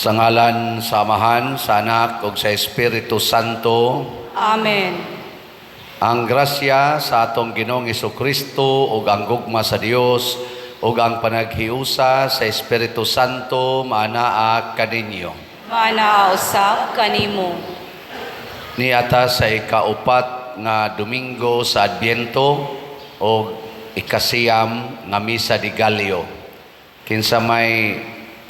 Sa ngalan sa Amahan, sa Anak ug sa Espiritu Santo. Amen. Ang grasya sa atong Ginoong Kristo ug ang gugma sa Dios ug ang panaghiusa sa Espiritu Santo maanaa kaninyo. Maanaa usab kanimo. Niata sa ikaupat nga Domingo sa Adbyento o ikasiyam nga Misa de Gallo. Kinsa may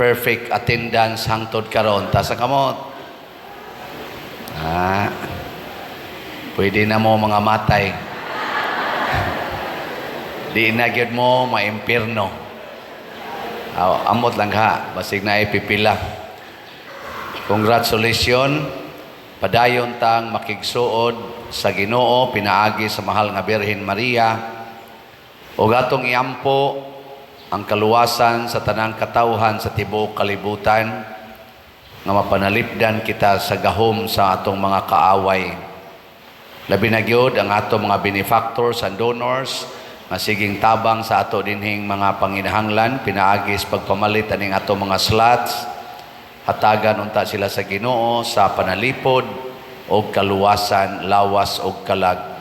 perfect attendance hangtod karon? Taas ang kamot. Ah. Pwede na mo mga matay. Di na gyud mo maimpirno. Ah, amot lang ha, basig na ipipila. Congratulations. Padayon tang makigsuod sa Ginoo pinaagi sa mahal nga Birhen Maria. Ug atong iampo ang kaluwasan sa tanang katawhan sa tibuok kalibutan nga mapanalipdan kita sa gahom sa atong mga kaaway. Labi na gyud ang atong mga benefactors and donors nga siging tabang sa ato dinhing mga panginahanglan pinaagi sa pagpamalit aning atong mga slots. Hatagan unta sila sa Ginoo sa panalipod og kaluwasan, lawas og kalag.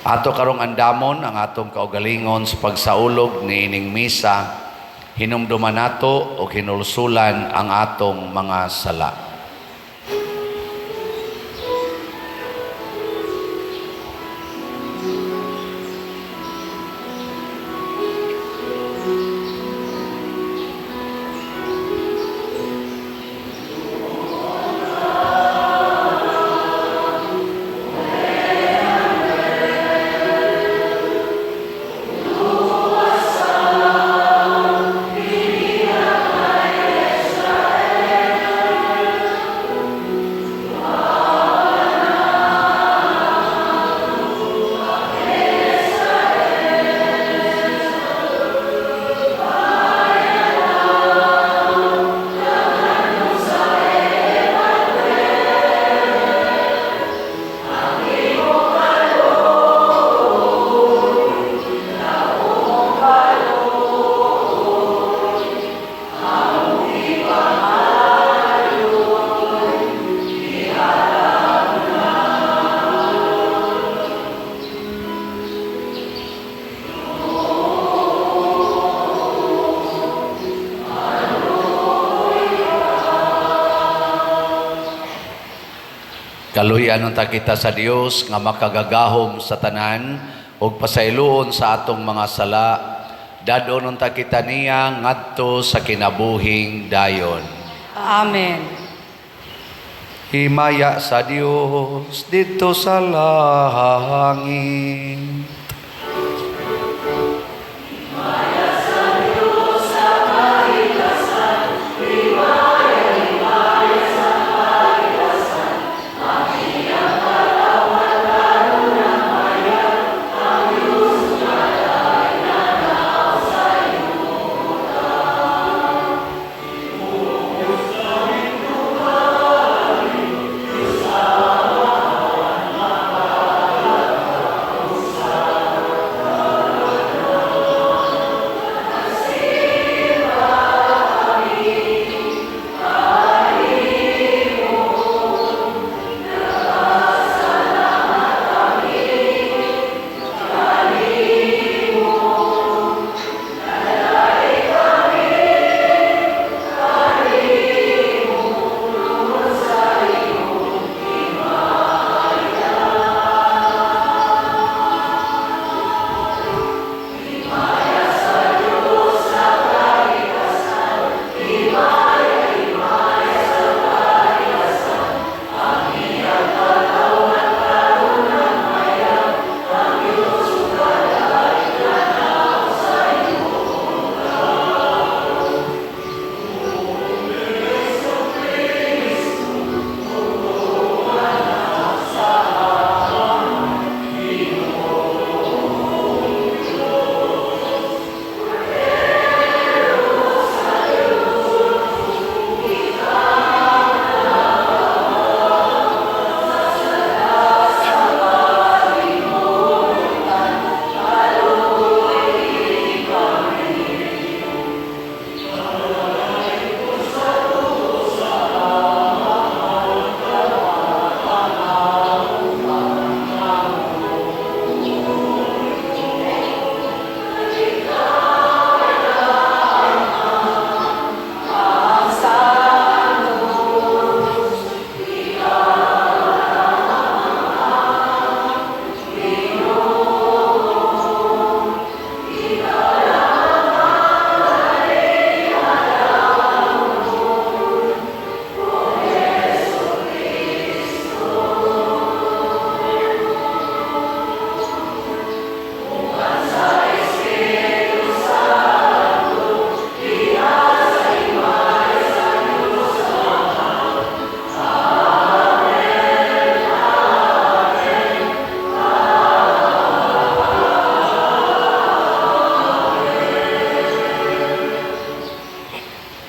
Ato karong andamon ang atong kaugalingon sa pagsaulog niining misa. Hinumduman nato og hinulsulan ang atong mga sala. Kaluy-an unta kita sa Dios nga makagagahom sa tanan ug pasayloon sa atong mga sala. Dad-on unta kita niya ngadto sa kinabuhing dayon. Amen. Himaya sa Dios didto sa langit.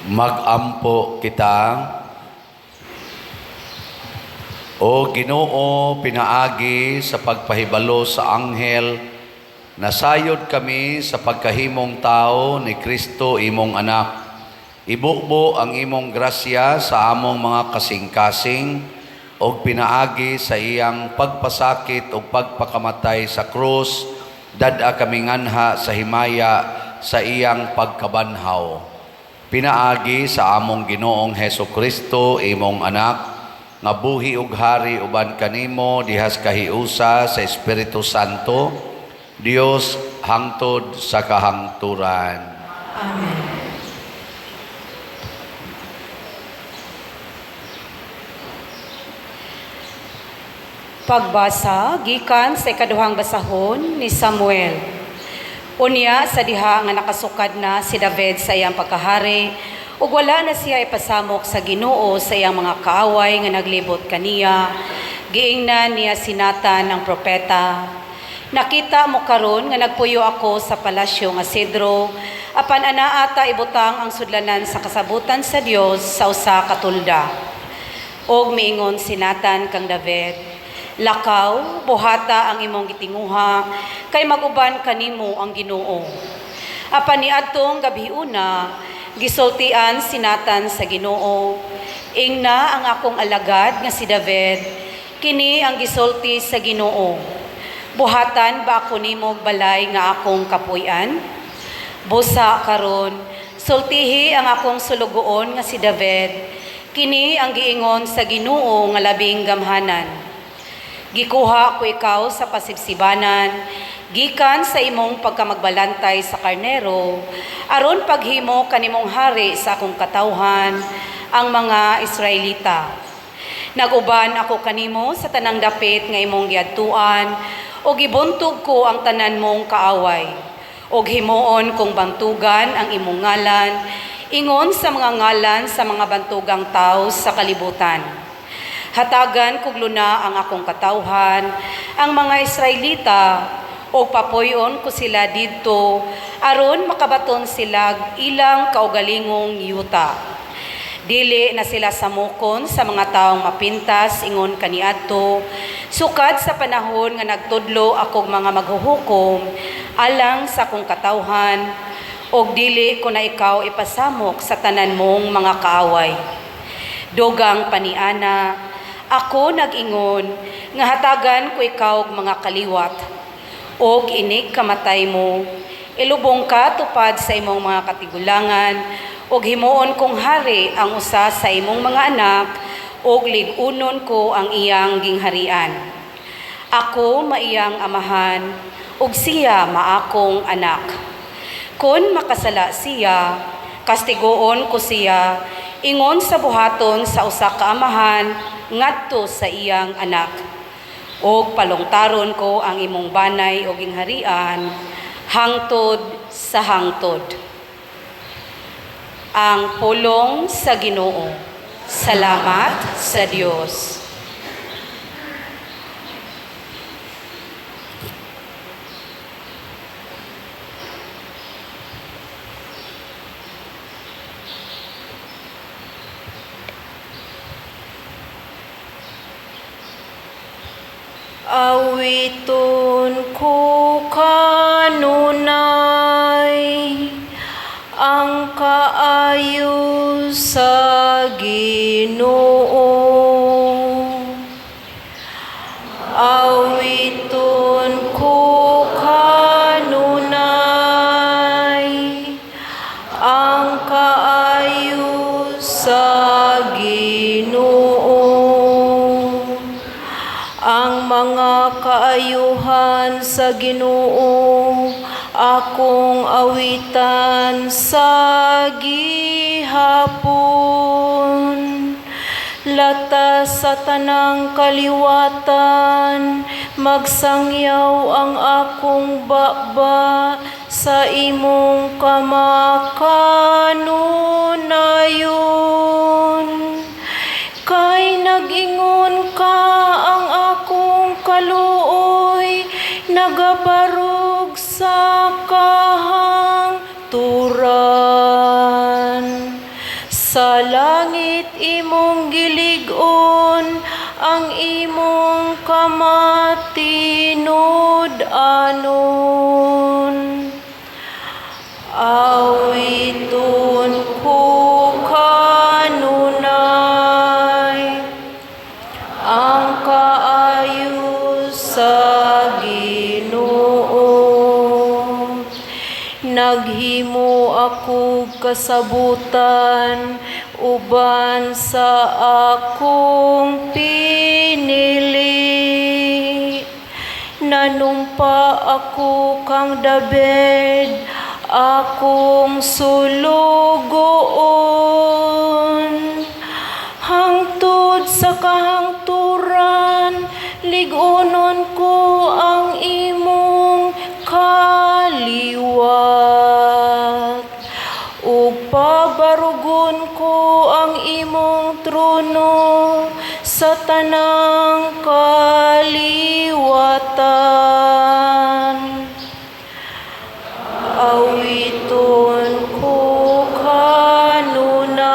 Magampo kita. O Ginoo, pinaagi sa pagpahibalo sa anghel, nasayod kami sa pagkahimong tao ni Kristo imong anak. Ibubo ang imong grasya sa among mga kasing-kasing og pinaagi sa iyang pagpasakit ug pagpakamatay sa krus, dad-a kami nganha sa himaya sa iyang pagkabanhaw. Pinaagi sa among Ginoong Heso Kristo, imong anak, nga buhi ug hari uban kanimo dihas kahiusa sa Espiritu Santo, Dios hangtod sa kahangturan. Amen. Pagbasa gikan sa ikaduhang basahon ni Samuel. Unya sa diha nga nakasukad na si David sa iyang pagkahari ug wala na siya ipasamok sa Ginoo sa iyang mga kaaway nga naglibot kaniya, giingnan niya si Nathan ang propeta. "Nakita mo karon nga nagpuyo ako sa palasyo nga sedro, apan anaa ta ibutang ang sudlanan sa kasabutan sa Dios sa usa ka tolda." Og miingon si Nathan kang David, "Lakaw, buhata ang imong gitinguha, kay maguban kanimo ang Ginoo." Apan niadtong gabhiuna, gisultian si Nathan sa Ginoo, "Ingna ang akong alagad nga si David, kini ang gisulti sa Ginoo: Buhatan ba ako nimo og balay nga akong kapuy-an? Busa karon, sultihi ang akong sulugoon nga si David, kini ang giingon sa Ginoo nga labing gamhanan: Gikuha ko ikaw sa pasibsibanan, gikan sa imong pagkamagbalantay sa karnero, aron paghimo kanimong hari sa akong katawhan, ang mga Israelita. Naguban ako kanimo sa tanang dapit nga imong giadtuan, ug gibuntog ko ang tanan mong kaaway. Ug himuon kong bantugan ang imong ngalan, ingon sa mga ngalan sa mga bantugang tawo sa kalibutan. Hatagan kog luna ang akong katawhan, ang mga Israelita, ug papuy-on ko sila didto aron makabaton sila ilang kaugalingong yuta. Dili na sila samukon sa mga taong mapintas ingon kaniadto, sukad sa panahon nga nagtudlo akong mga maghuhukom alang sa akong katawhan, ug dili ko na ikaw ipasamok sa tanan mong mga kaaway. Dugang paniana, ako nag-ingon nga hatagan ko ikaw og mga kaliwat, og inig kamatay mo, ilubong ka tupad sa imong mga katigulangan, ug himuon kong hari ang usa sa imong mga anak, ug lig-unon ko ang iyang gingharian. Ako maiyang amahan, ug siya maakong anak. Kon makasala siya, kastigoon ko siya, ingon sa buhaton sa usa ka amahan ngadto sa iyang anak. Og palungtaron ko ang imong banay o gingharian hangtod sa hangtod." Ang pulong sa Ginoo. Salamat sa Dios. Awiton ko kanunay ang kaayo sa Ginoo. Awiton ko kanunay ang kaayo sa Ginoo. Ang mga kaayuhan sa Ginoo akong awitan sa gihapon. Latas sa tanang kaliwatan, magsangyaw ang akong baba sa imong kamakanunayon. Kay nag-ingon ka, ang akong kaluoy nagabarog sa kahangturan. Sa langit imong gilig-on ang imong kamatinud-anon. Awiton ko kanunay ang kaayo sa Ginoo. Naghimo ako kasabutan uban sa akong pinili. Nanumpa ako kang David, akong sulugoon. Hangtod sa kahangturan, lig-unon ko ang imong kaliwat. Ug pabarugon ko ang imong trono sa tanang kaliwatan. Awiton ko kanunay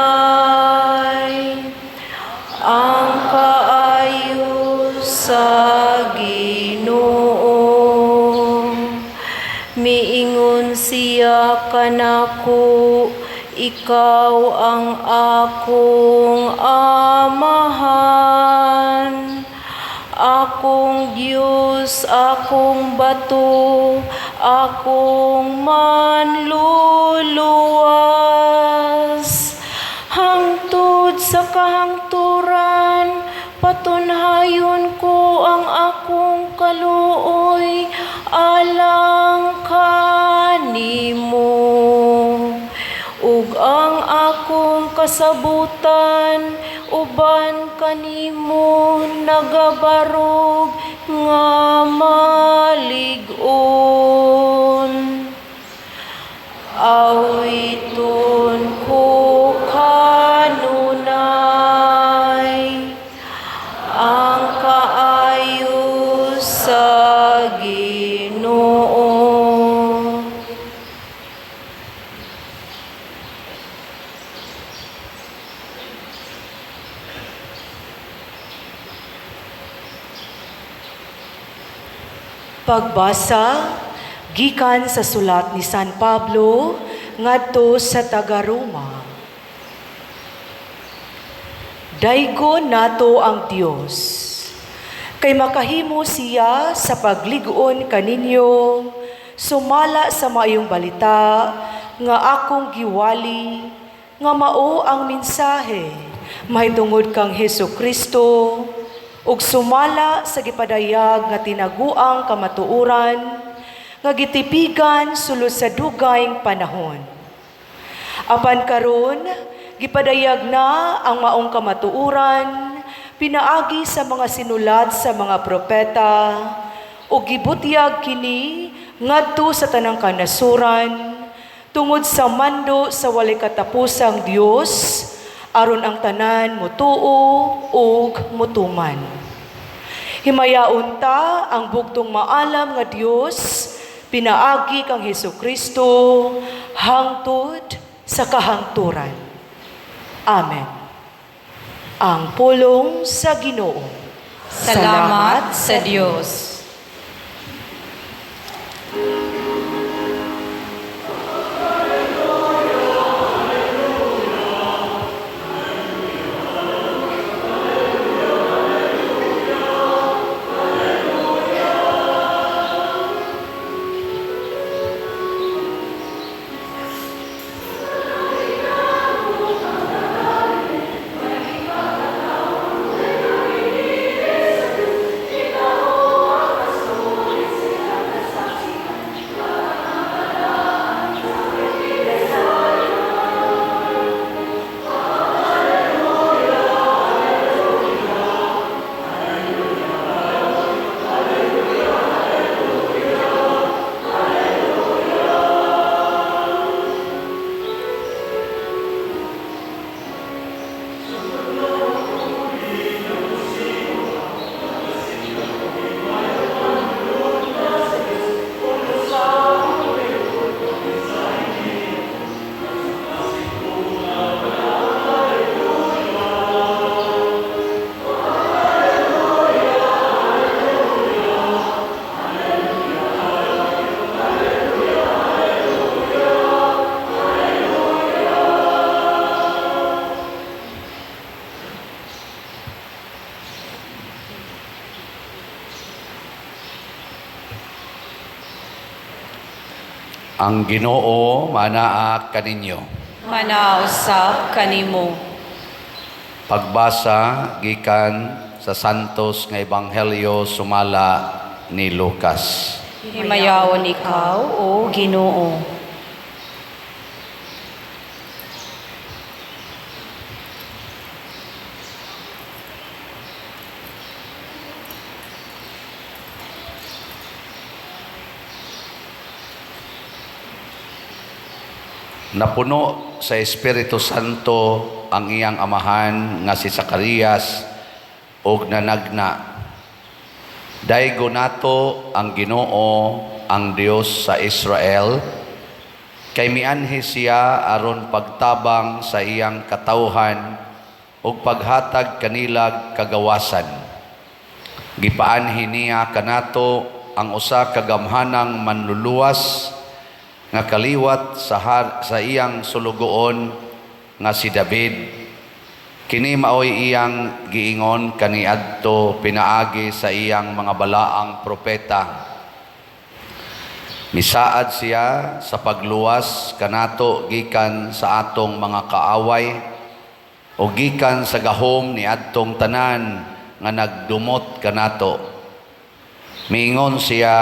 ang kaayo sa Ginoo. Miingon siya kanako, "Ikaw ang akong amahan. Akong Diyos, akong bato, akong manluluwas." Hangtod sa kahangturan, patunhayon ko ang akong kaluoy alang kanimo. Ug ang akong kasabutan uban kanimo nagabarog nga malig-on. Awiton ko kanunay ang kaayo sa Ginoo. Pagbasa gikan sa sulat ni San Pablo ngadto sa taga-Roma. Daygon nato ang Dios. Kay makahimo siya sa paglig-on kaninyo sumala sa maayong balita nga akong giwali, nga mao ang mensahe mahitungod kang Hesus Kristo, ug sumala sa gipadayag nga tinaguang kamatuoran nga gitipigan sulod sa dugayng panahon. Apan karon gipadayag na ang maong kamatuoran pinaagi sa mga sinulat sa mga propeta, ug gibutyag kini ngadto sa tanang kanasuran tungod sa mando sa walay katapusang Dios, aron ang tanan motuo ug motuman. Himayaon ta ang bugtong maalam nga Dios pinaagi kang Hesus Kristo hangtod sa kahangturan. Amen. Ang pulong sa Ginoo. Salamat sa Dios. Ang Ginoo manaa kaninyo. Manaa usab kanimo. Pagbasa gikan sa Santos nga Ebanghelyo sumala ni Lucas. Himayaon ikaw, O Ginoo. Napuno sa Espiritu Santo ang iyang amahan nga si Zacarias og nanagna. Daygo nato ang Ginoo, ang Dios sa Israel, kay mianhi siya aron pagtabang sa iyang katawhan ug paghatag kanilag kagawasan. Gipaanhi niya kanato ang usa ka gamhanang manluluwas nga kaliwat sa iyang sulugoon nga si David. Kini maoy iyang giingon kaniadto pinaagi sa iyang mga balaang propeta. Misaad siya sa pagluwas kanato gikan sa atong mga kaaway o gikan sa gahom ni adtong tanan nga nagdumot kanato. Miingon siya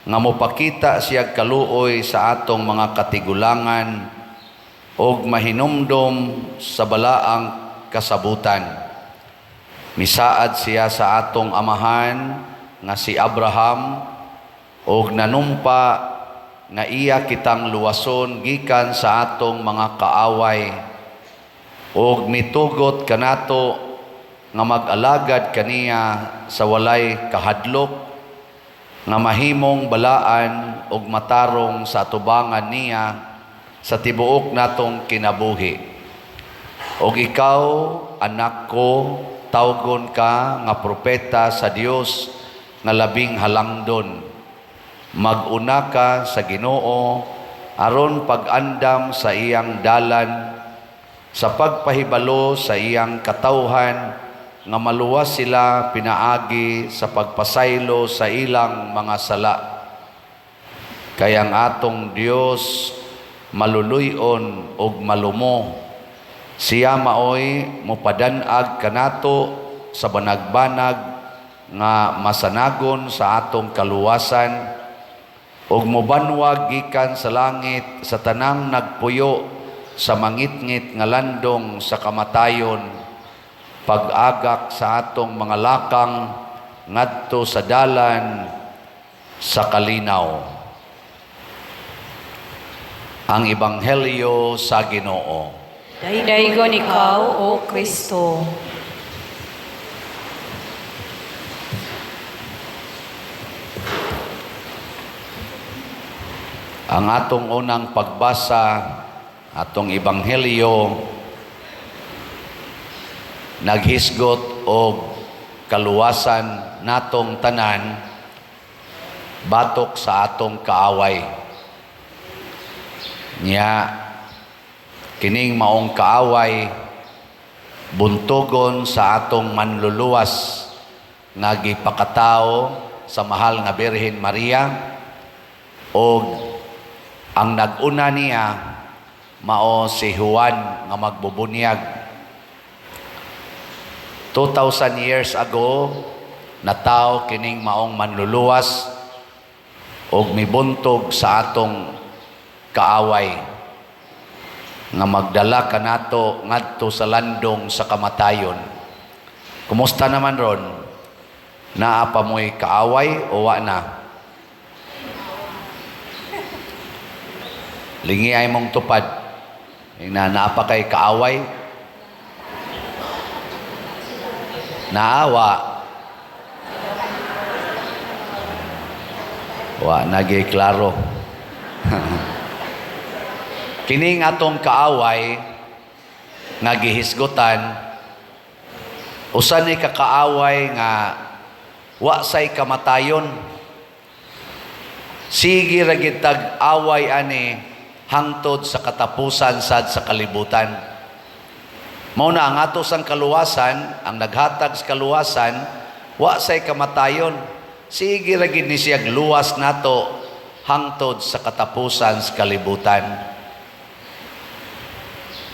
nga mopakita siya kaluoy sa atong mga katigulangan og mahinumdom sa balaang kasabutan. Misaad siya sa atong amahan nga si Abraham og nanumpa nga iya kitang luwason gikan sa atong mga kaaway og mitugot kanato nga mag-alagad kaniya sa walay kahadlok nga mahimong balaan og matarong sa atubangan niya sa tibuok natong kinabuhi. Og ikaw, anak ko, tawgon ka nga propeta sa Dios nga labing halangdon. Mag-una ka sa Ginoo aron pag-andam sa iyang dalan, sa pagpahibalo sa iyang katawhan nga maluwas sila pinaagi sa pagpasaylo sa ilang mga sala. Kay ang atong Dios maluluy-on ug malumo. Siya maoy mopadan-ag kanato sa banag-banag nga masanagon sa atong kaluwasan ug mobanwag gikan sa langit sa tanang nagpuyo sa mangitngit nga landong sa kamatayon, pag-agak sa atong mga lakang ngadto sa dalan sa kalinaw. Ang Ebanghelyo sa Ginoo. Daygon ikaw, O Kristo. Ang atong unang pagbasa, atong Ebanghelyo, naghisgot og kaluwasan natong tanan batok sa atong kaaway. Nya kining maong kaaway buntugon sa atong manluluwas nga gipakatao sa mahal nga Birhen Maria, og ang nag-una niya mao si Juan nga magbubunyag. 2,000 years ago nataw kining maong manluluwas og mibuntog sa atong kaaway nga magdala kanato ngadto sa landong sa kamatayon. Kumusta naman ron? Naa pa mo'y kaaway o wa na? Lingi ay mong tupad. Na naa pa kay kaaway? Naawa. Wa nagi klaro. Kining atong kaaway nga gihisgutan, usa ni ka kaaway nga wa say kamatayon. Sige ra gid tag away ani hangtod sa katapusan sad sa kalibutan. Mao na ang ato sang kaluwasan, ang naghatag sa kaluwasan, wa say kamatayon. Sige ra gid ni siyag luwas nato hangtod sa katapusan sa kalibutan.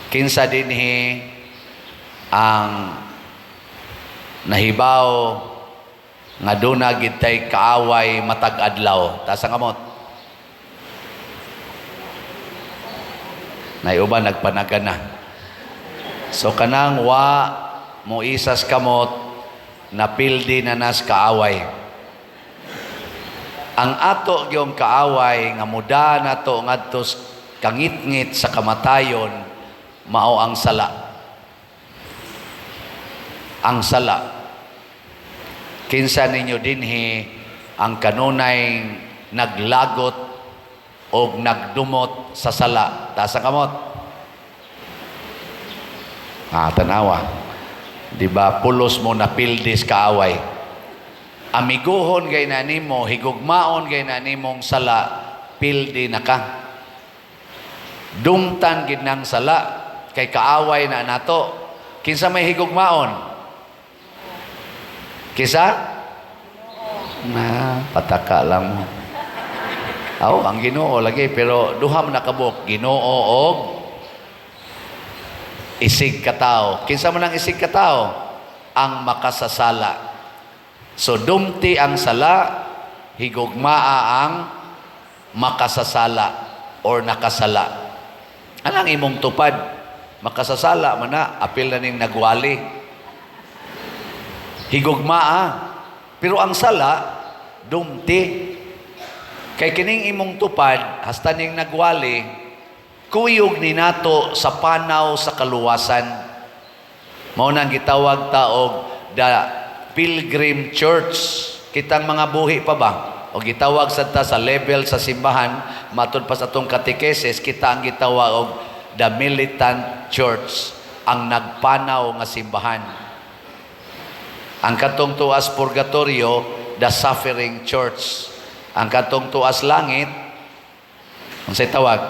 Kinsa dinhi ang nahibaw nga duna gid tay kaaway matag adlaw? Taas ang kamot. Nay uban nagpanaga na. So kanang wa mo isas kamot, napildi na nas kaaway. Ang ato gyong kaaway nga muda nato ngadto kangitngit sa kamatayon mao ang sala. Ang sala. Kinsa ninyo dinhi ang kanunay naglagot og nagdumot sa sala? Taas ang kamot. Ah, tanawa. Di ba pulos mo napildis kaaway? Amiguhon kay na nimo, higugmaon kay na nimong sala, pildi na ka. Dumtan gid nang sala kay kaaway na nato. Kinsa may higugmaon? Kisa? Na, pataka lang mo. Aw, ang Ginoo lagi, pero duha man nakabuok, Ginoo og isig katao. Kinsa man ang isig katao? Ang makasasala. So dumti ang sala, higugmaa ang makasasala or nakasala. Anang imong tupad? Makasasala man na, apil na ning nagwali. Higugmaa. Pero ang sala, dumti. Kay kining imong tupad, hasta ning nagwali, kuyog ni nato sa panaw sa kaluwasan. Mao nang gitawag ta og the Pilgrim Church. Kitang mga buhi pa ba? O gitawag sad ta sa level sa simbahan, matud pa sa atong katekesis, kita ang gitawag og the Militant Church, ang nagpanaw nga simbahan. Ang katong tuas purgatorio, the Suffering Church. Ang katong tuas langit, unsay tawag?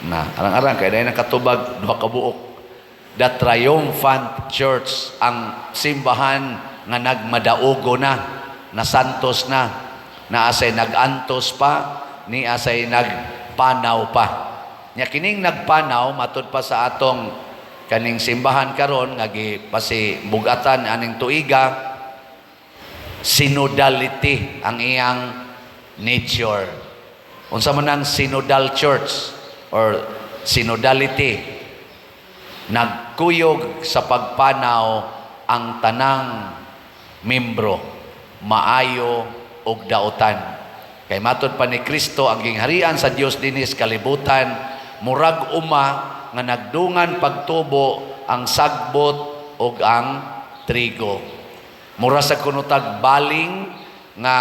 Na, arang-arang kay dahil nakatubag duha ka buok. The Triumphant Church, ang simbahan nga nagmadaugo na, nasantos na, naasay nagantos pa, ni asay nagpanaw pa. Nya kining nagpanaw matud pa sa atong kaning simbahan karon nga gipasibugatan aning tuiga, synodality ang iyang nature. Unsa man ang synodal church or synodality? Nagkuyog sa pagpanaw ang tanang membro, maayo ug dautan. Kay matud pa ni Kristo, ang gingharian sa Dios dinhi sa kalibutan murag uma nga nagdungan pagtubo ang sagbot ug ang trigo. Mura sa kunutag baling nga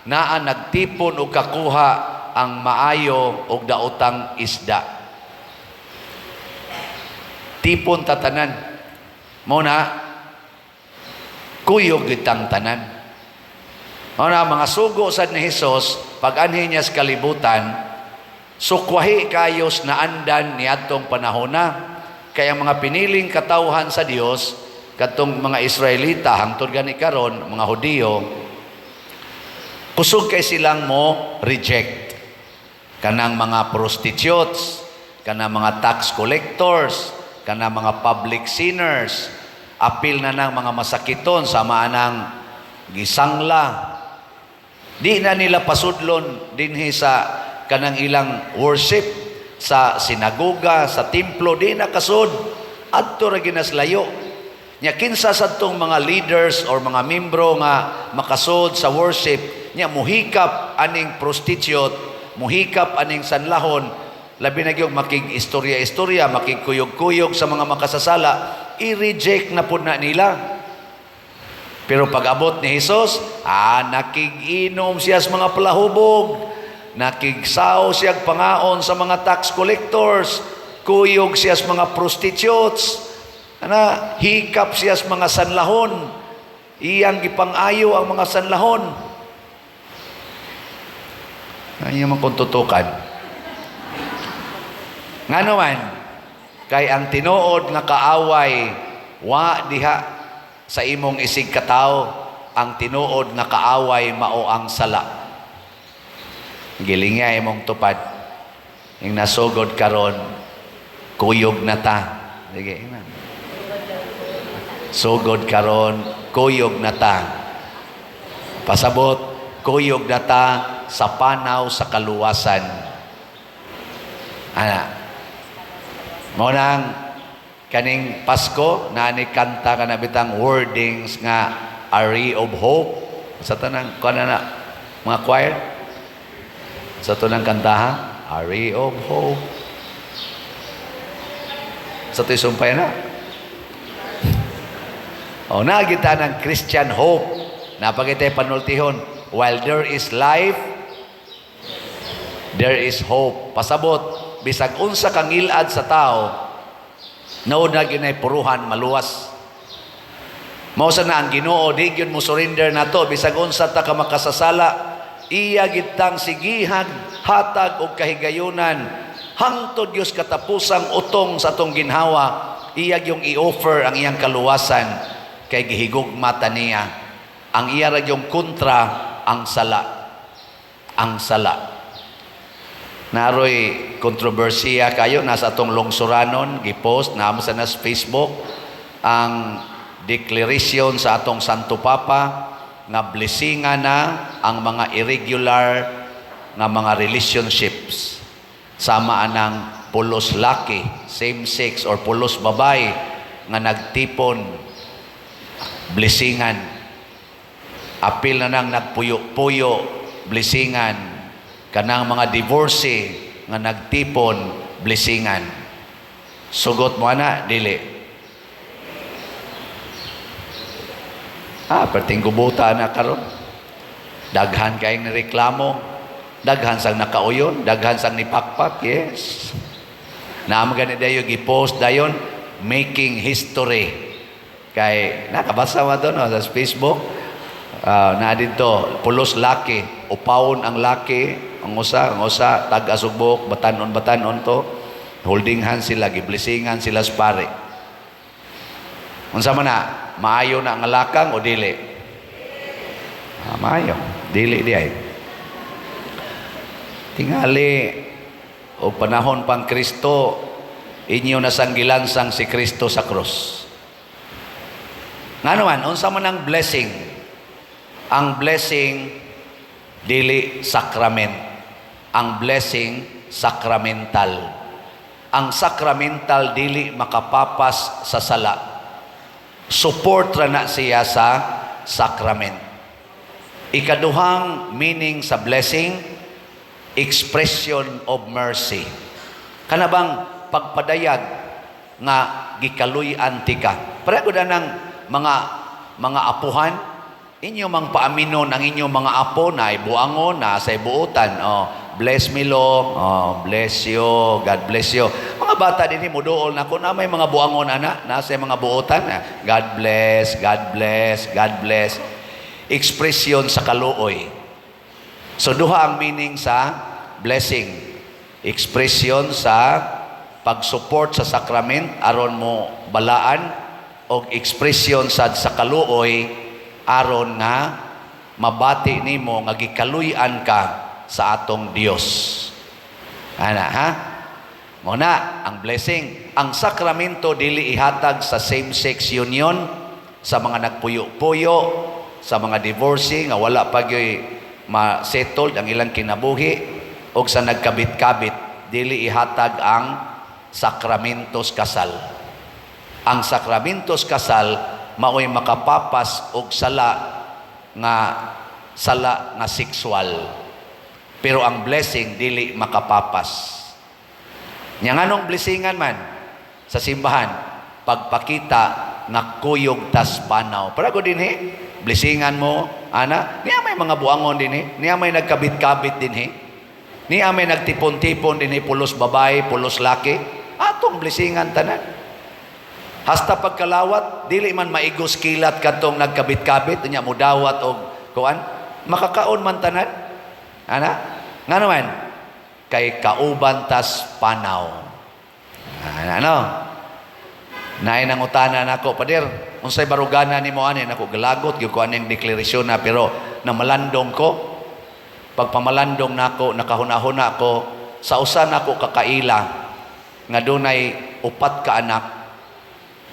naa nagtipon og kakuha ang maayo ug daotang isda. Tipon tatanan. Mao na kuyog gitang tanan. Mao na mga sugo sad ni Hesus pag anhi niya sa kalibutan, sukwahi kayos na andan niadtong panahona. Kaya mga piniling katawhan sa Dios kadtong mga Israelita hangtod gani karon mga Hudiyo, kusog kay silang mo reject kanang mga prostitutes, kanang mga tax collectors, kanang mga public sinners, apil na ng mga masakiton sama anang gisangla. Di na nila pasudlon dinhi sa kanang ilang worship sa sinagoga, sa templo, di na kasud. Adto ra ginaslayo. Nya kinsa sadtong mga leaders or mga membro nga makasud sa worship, nya muhikap aning prostitute, muhikap aning sanlahon, labi na gyud makig-istorya-istorya, makigkuyog-kuyog sa mga makasasala, i-reject na pud na nila. Pero pag-abot ni Hesus, nakig-inom siya sa mga palahubog, nakigsaw siya pangaon sa mga tax collectors, kuyog siya sa mga prostitutes, ana, hikap siya sa mga sanlahon, iyang gipang-ayo ang mga sanlahon. Ay, man kung tutukan. Ngano man, kay ang tinuod nga kaaway, wa diha sa imong isig katawo. Ang tinuod nga kaaway mao ang sala. Gilingya imong tupad. Yung nasugod karon, kuyog na ta. Sige, ina. Sugod karon, kuyog na ta. Pasabot, kuyog na ta sa panaw sa kaluwasan. Ana. Mao nang kaning Pasko na ni kanta ka na bitang wordings nga "A Ray of Hope" sa tanang kuan na mga choir sa tunang kantaha, "A Ray of Hope" sa to'y sumpay na. O nagita ng Christian hope napagitay panultihon, while there is life, there is hope. Pasabot, bisag unsa kang ngilad sa tao, nauna ginay puruhan maluwas. Mao sa na ang Ginoo di gyud mo surrender nato bisag unsa ta ka makasasala, iya gitang sigihag hatag og kahigayunan hangtod Dios katapusang utong sa atong ginhawa. Iya yung i-offer ang iyang kaluwasan kay gihigugma ta niya. Ang iya ra yung kontra, ang sala, ang sala. Naroy kontrobersiya kayo nasa atong lungsuranon, gipost na sa nas Facebook ang declaration sa atong Santo Papa nga blessingan na ang mga irregular nga mga relationships, sama anang pulos laki, same sex, or pulos babae nga nagtipon, blessingan. Apil na nang nagpuyo-puyo, blessingan. Kanang mga divorcee nga nagtipon, blessingan. Sugot mo ana, dili? Ah, perting gubuta na karon. Daghan kayong reklamo, daghan sang nakauyon, daghan sang nipakpak, yes. Naam gani dayo gi-post dayon, "Making history." Kay nakabasa mo to, no, sa Facebook. Na didto pulos laki, upawon ang laki, ang usa tag-asugbok, batanon batanon to. Holding hands sila, giblessingan sila sa pare. Unsa man na, maayo na ang lakang o dili? Ah, maayo. Dili di ay. Tingali o panahon pang Kristo, inyo na gilansang si Kristo sa krus. Nga naman, unsa man ang blessing? Ang blessing dili sacrament. Ang blessing sacramental. Ang sacramental dili makapapas sa sala. Support ra na siya sa sacrament. Ikaduhang meaning sa blessing, expression of mercy. Kana bang pagpadayag nga gikaluy-an tika. Pareho na ng mga apuhan, inyo mang paaminon ang inyong mga apo na buangon na sa buutan. Oh, bless me lo, oh, bless you, God bless you. Mga bata din muduol na ko na may mga buangon ana, nasa mga buutan. Ah, God bless, God bless, God bless. Expression sa kaluoy. So duha ang meaning sa blessing. Expression sa pag-support sa sacrament aron mo balaan og expression sad sa kaluoy aron nga mabati nimo nga gikaluy-an ka sa atong Dios. Ana ha? Mo na ang blessing, ang sakramento dili ihatag sa same-sex union, sa mga nagpuyo-puyo, sa mga divorcee nga wala pa gyoy ma-settled ang ilang kinabuhi, og sa nagkabit-kabit, dili ihatag ang sakramentos kasal. Ang sakramentos kasal maoy makapapas og sala nga sexual. Pero ang blessing dili makapapas. Nya nganong blessingan man sa simbahan? Pagpakita nga kuyog tas panaw. Para ko dinhi, blessingan mo, ana, niya may mga buangon dinhi, niya may nagkabit-kabit dinhi. Niya may nagtipon-tipon dinhi, pulos babae, pulos laki. Atong blessingan tanan. Hasta pagkalawat, dili man maigos kilat kadtong nagkabit-kabit, nya mudawat og kuan, makakaon man tanan. Ana? Ngano man? Kay kauban tas panaw. Ana, ano? Naay nangutana nako, "Pader, unsay barugana nimo ani?" Nako, galagot gyud ko aning deklarasyon na, pero namalandong ko. Pagpamalandong nako, nakahuna-huna ko sa usa nako kakaila nga dunay upat ka anak,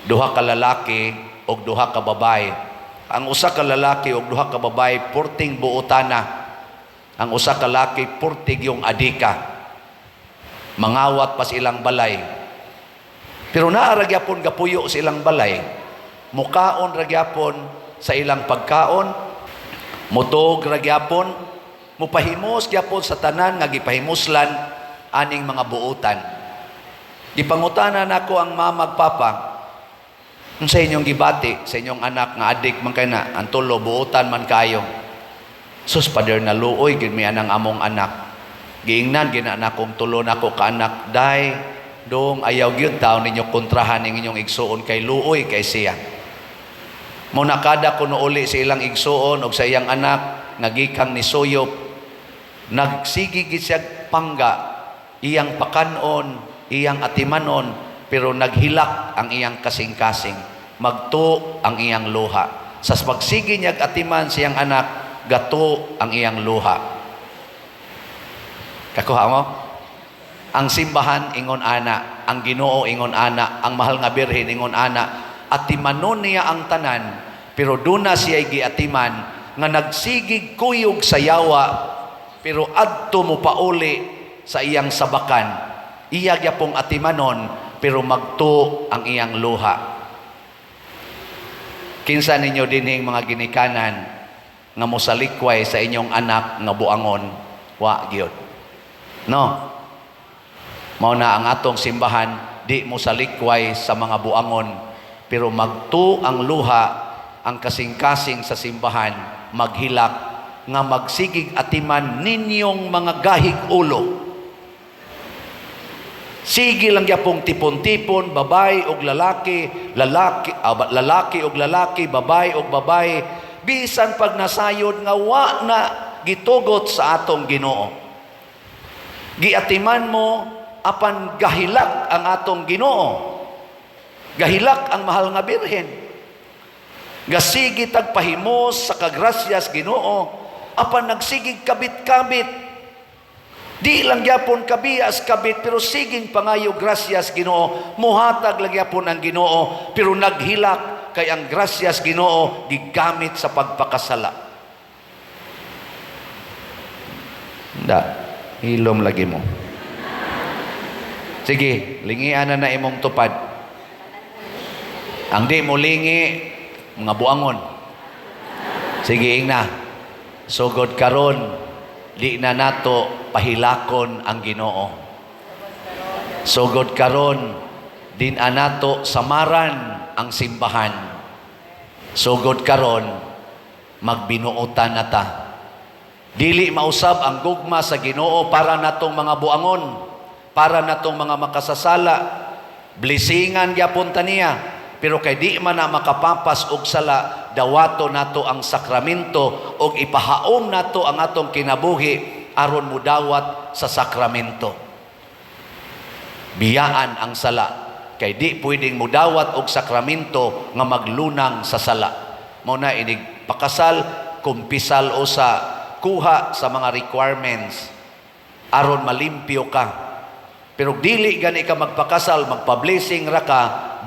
duha ka lalaki ug duha ka babae. Ang usa ka lalaki ug duha ka babae purting buotana. Ang usa ka laki purtig yung adika. Mangawat pa sa ilang balay. Pero naa ra gyapon gapuyo sa ilang balay. Mukaon ra gyapon sa ilang pagkaon, mutog ra gyapon, mupahimos gyapon sa tanan nga gipahimuslan aning mga buotan. Gipangutana nako ang mama ug papa, "Unsa inyong gibati sa inyong anak nga adik man kay na, ang tulo buotan man kayo?" "Sus, Pader, naluoy gid mi anang among anak. Giingnan gina nakong tulo nako ka anak, 'Day, dong, ayaw gyud taon ninyo kontrahan ning inyong igsuon kay luoy kay siya.' Mo na kada kuno uli sa ilang igsuon og sa iyang anak nga gikang ni suyop, nagsige gid siya pangga, iyang pakanon, iyang atimanon, pero naghilak ang iyang kasing-kasing, magto ang iyang luha. Sa pagsige niya atiman siyang anak, gato ang iyang luha." Kakuha mo? Ang simbahan ingon ana, ang Ginoo ingon ana, ang mahal nga Birhen ingon ana, atimanon niya ang tanan, pero duna siya giatiman nga nagsigig kuyog sa yawa, pero adto mo pauli sa iyang sabakan. Iya gyapong atimanon, pero magto ang iyang luha. Kinsa ninyo dinhing mga ginikanan nga mosalikway sa inyong anak nga buangon? Wa gyud. No? Mao na ang atong simbahan di mo salikway sa mga buangon, pero magtu ang luha ang kasing-kasing sa simbahan, maghilak nga magsigig atiman ninyong mga gahig ulo. Sige lang gyapong tipon-tipon, babae og lalaki, lalaki, lalaki og lalaki, babae og babae, bisan pag nasayod nga wa na gitugot sa atong Ginoo. Giatiman mo apan gahilak ang atong Ginoo. Gahilak ang mahal nga Birhen. Gasigi tagpahimos sa kagrasyas Ginoo apan nagsigig kabit-kabit. Di lang gyapon kabiyas kabit, pero siging pangayo grasyas Ginoo, muhatag lang gyapon ang Ginoo, pero naghilak kay ang grasyas Ginoo gigamit sa pagpakasala. Da, hilom lagi mo. Sige, lingian na na imong tupad. Ang di mo lingi, mga buangon. Sige, ingna. Sugod karon, di na nato pahilakon ang Ginoo. Sugod karon, di na nato samaran ang simbahan. Sugod karon, magbinuotan na ta. Dili mausab ang gugma sa Ginoo para natong mga buangon, para natong mga makasasala. Blesingan gyapon ta niya, pero kay di man na makapapas og sala, dawato nato ang sakramento og ipahaom nato ang atong kinabuhi aron mudawat sa sakramento. Biyaan ang sala kay di pwedeng mudawat og sakramento nga maglunang sa sala. Mao na inig pakasal, kumpisal o sa kuha sa mga requirements aron malimpyo ka. Pero dili gani ka magpakasal, magpa-blessing ra ka,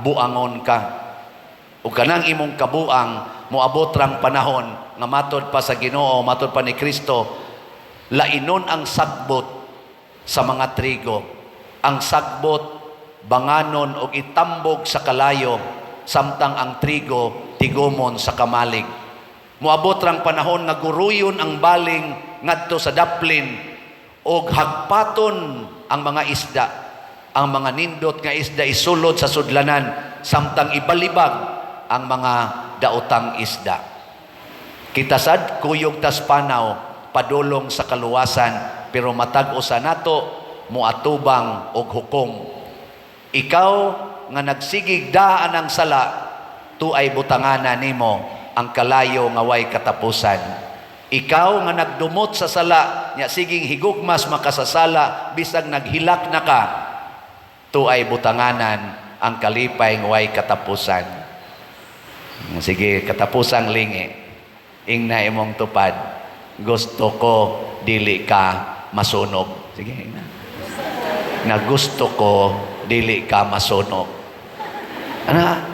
buangon ka. Ug kanang imong kabuang moabot rang panahon nga matod pa sa Ginoo, matod pa ni Kristo, lainon ang sagbot sa mga trigo. Ang sagbot banganon og itambog sa kalayo, samtang ang trigo tigumon sa kamalig. Moabot rang panahon nga guruyon ang baling ngadto sa daplin og hagpaton ang mga isda. Ang mga nindot nga isda isulod sa sudlanan, samtang ibalibag ang mga daotang isda. Kita sad kuyog tas panaw padulong sa kaluwasan, pero matag usa nato moatubang og hukom. Ikaw nga nagsigig daan ang sala, tuay butangana nimo ang kalayo nga way katapusan. Ikaw nga nagdumot sa sala, nya siging higugmas makasasala bisag naghilak na ka, tuay butanganan Ang kalipay nga way katapusan. Sige, katapusang lingi. Ingna imong tupad. "Gusto ko dili ka masunog." Sige, ingna. Na "Gusto ko dili ka masunog." Ana.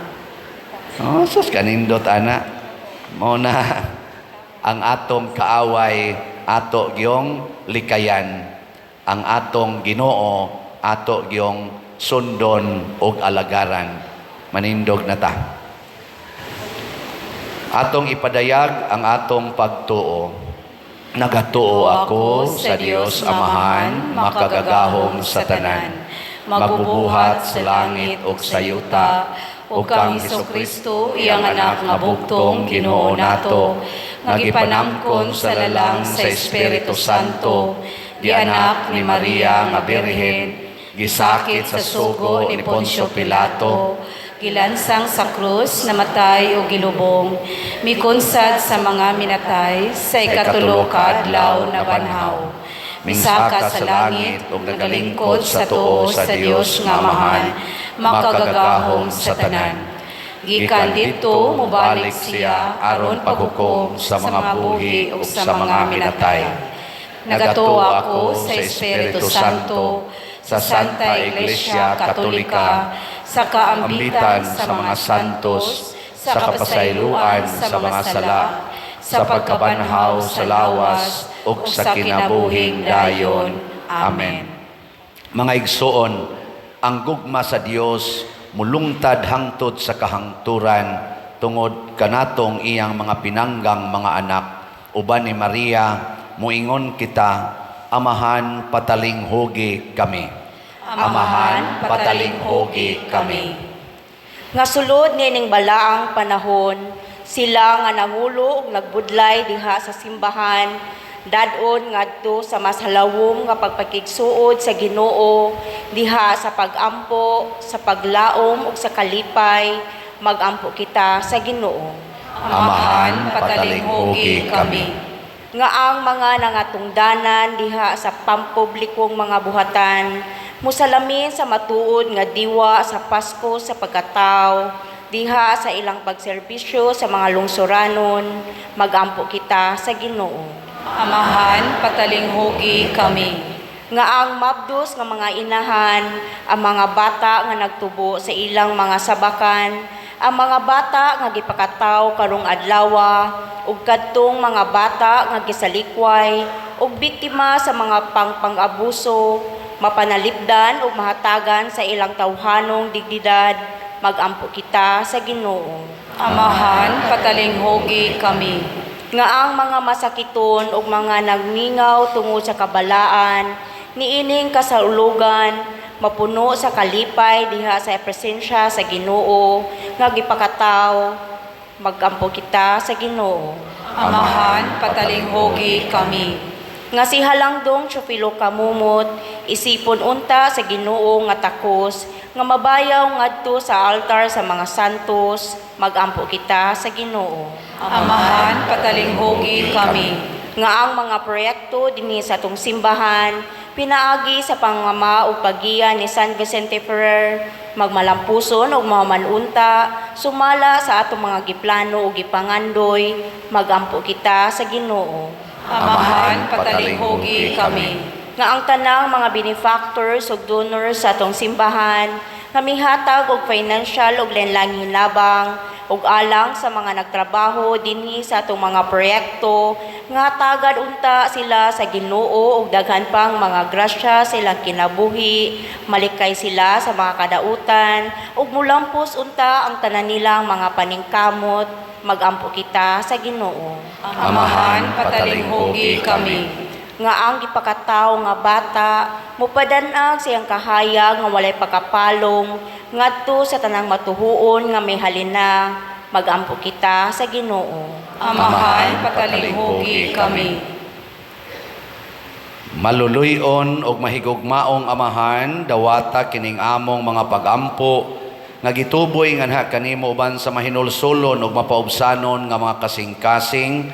Oh, sus, kanindot ana. Mao na ang atong kaaway ato gyong likayan. Ang atong Ginoo ato gyong sundon og alagaran. Manindog na ta. Atong ipadayag ang atong pagtuo. Nagatuo ako sa Dios Amahan, makagagahom sa tanan, magbubuhat sa langit ug sa yuta, ug kang Hesukristo, iyang anak nga bugtong Ginoo nato, nga gipanangkon sa lalang sa Espiritu Santo, gianak ni Maria nga Birhen, gisakit sa sugo ni Poncio Pilato, gilansang sa krus, namatay o gilubong, mikunsad sa mga minatay, sa ikatulo ka adlaw nabanhaw, misaka sa langit ug nagalingkod sa tuo sa Dios nga Amahan, makagagahom sa tanan. Gikan didto mobalik siya aron paghukom sa mga buhi ug sa mga minatay. Nagatuo ako sa Espiritu Santo, sa Santa Iglesia Katolika, sa kaambitan sa mga santos, sa kapasayloan sa mga sala, sa pagkabanhaw sa lawas, ug sa kinabuhing dayon. Amen. Mga igsoon, ang gugma sa Dios mulungtad hangtod sa kahangturan tungod kanatong iyang mga pinanggang mga anak. Uban ni Maria, muingon kita, "Amahan, patalinghugi kami. Amahan, patalinghugi kami." Nga sulod niining balaang panahon, sila nga nangulo ug nagbudlay diha sa simbahan, dad-on ngadto sa mas halawom nga pagpakigsuod sa Ginoo diha sa pagampo, sa paglaom ug sa kalipay, magampo kita sa Ginoo. Amahan, patalinghugi kami. Nga ang mga nangatungdanan diha sa pampublikong mga buhatan musalamin sa matuod nga diwa sa Pasko sa pagkatao diha sa ilang pagserbisyo sa mga lungsuranon, magampo kita sa Ginoo. Amahan, patalinghugi kami. Nga ang mabdos nga mga inahan, ang mga bata nga nagtubo sa ilang mga sabakan, ang mga bata nga gipakataw karong adlawa, ug kadtong mga bata nga gisalikway ug biktima sa mga pangpang-abuso, mapanalipdan ug mahatagan sa ilang tawhanong dignidad, magampo kita sa Ginoo. Amahan, patalinghugi kami. Nga ang mga masakiton ug mga nagmingaw tungod sa kabalaan niining kasaulugan mapuno sa kalipay diha sa presensya sa Ginoo nga gipakataw, magampo kita sa Ginoo. Amahan, patalinghugi kami. Nga si Halangdong Teofilo Camomot isipon unta sa Ginoo nga takos nga mabayaw ngadto sa altar sa mga santos, magampo kita sa Ginoo. Amahan, patalinghugi kami. Nga ang mga proyekto dinhi sa atong simbahan pinaagi sa pangama ug paggiya ni San Vicente Ferrer magmalampuson ug mahuman-unta sumala sa atong mga giplano ug gipangandoy, magampo kita sa Ginoo. Amahan, patalinghugi kami. Nga ang tanang mga benefactors ug donors sa atong simbahan nga mihatag og financial ug lain-laing hinabang ug alang sa mga nagtrabaho dinhi sa atong mga proyekto, nga hatagan unta sila sa Ginoo og daghan pang mga grasya sa ilang kinabuhi, malikay sila sa mga kadautan ug mulampos unta ang tanan nilang mga paningkamot, magampo kita sa Ginoo. Amahan, patalinghugi kami. Nga ang gipakataw nga bata mupadan-ag sa iyang kahayag nga walay pagkapalong ngadto sa tanang matuhuon nga may halina, magampo kita sa Ginoo. Amahan, patalinghugi kami. Maluluy-on ug mahigugmaong Amahan, dawata kining among mga pagampo nga gituboy nganha kanimo uban sa mahinulsolon ug mapaubsanon nga mga kasing-kasing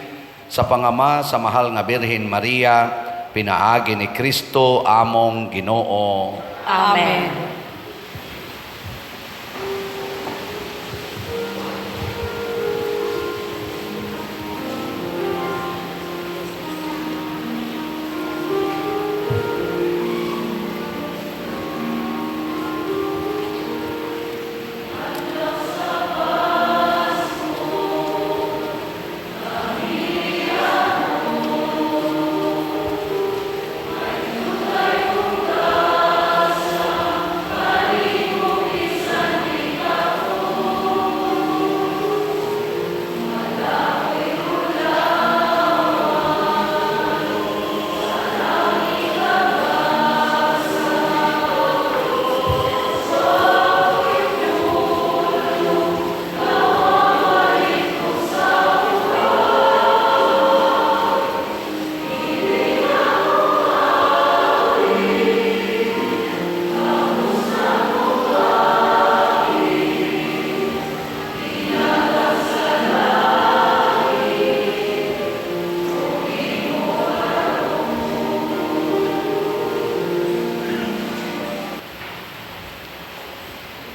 sa pangama sa mahal nga Birhen Maria, pinaagi ni Kristo among Ginoo. Amen. Amen.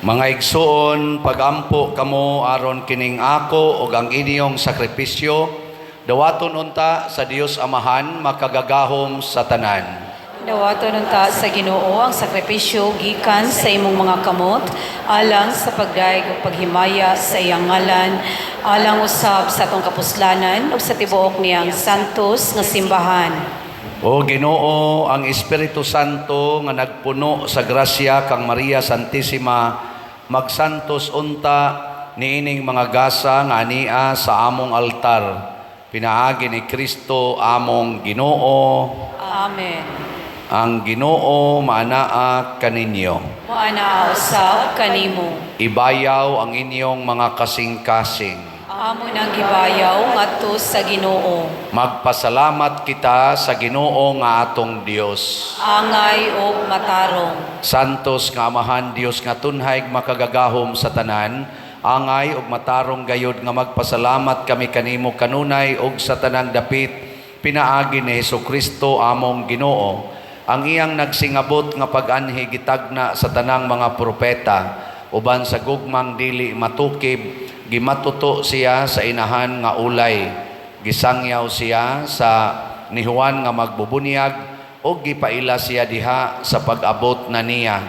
Mga igsuon, pagampo kamo aron kining ako ug ang inyong sakripisyo dawaton unta sa Dios Amahan makagagahom sa tanan. Dawaton unta sa Ginoo ang sakripisyo gikan sa imong mga kamot alang sa pagdayeg ug paghimaya sa iyang ngalan, alang usab sa atong kapuslanan ug sa tibuok niyang santos nga simbahan. O Ginoo, ang Espiritu Santo nga nagpuno sa grasya kang Maria Santissima, magsantos unta niining mga gasa nga ania sa among altar. Pinaagi ni Kristo among Ginoo. Amen. Ang Ginoo maanaa kaninyo. Moana usab kanimo. Ibayaw ang inyong mga kasing-kasing. Amo nang gibayaw ngadto sa Ginoo. Magpasalamat kita sa Ginoo nga atong Dios. Angay og matarong. Santos nga Amahan, Dios nga tunhay makagagahom sa tanan, angay ug matarong gayod nga magpasalamat kami kanimo kanunay ug sa tanang dapit pinaagi ni Hesukristo among Ginoo. Ang iyang nagsingabot nga pag-anhi gitagna sa tanang mga propeta, uban sa gugmang dili matukib, gimatuto siya sa inahan nga ulay. Gisangyaw siya sa ni Juan nga magbubunyag o gipaila siya diha sa pag-abot na niya.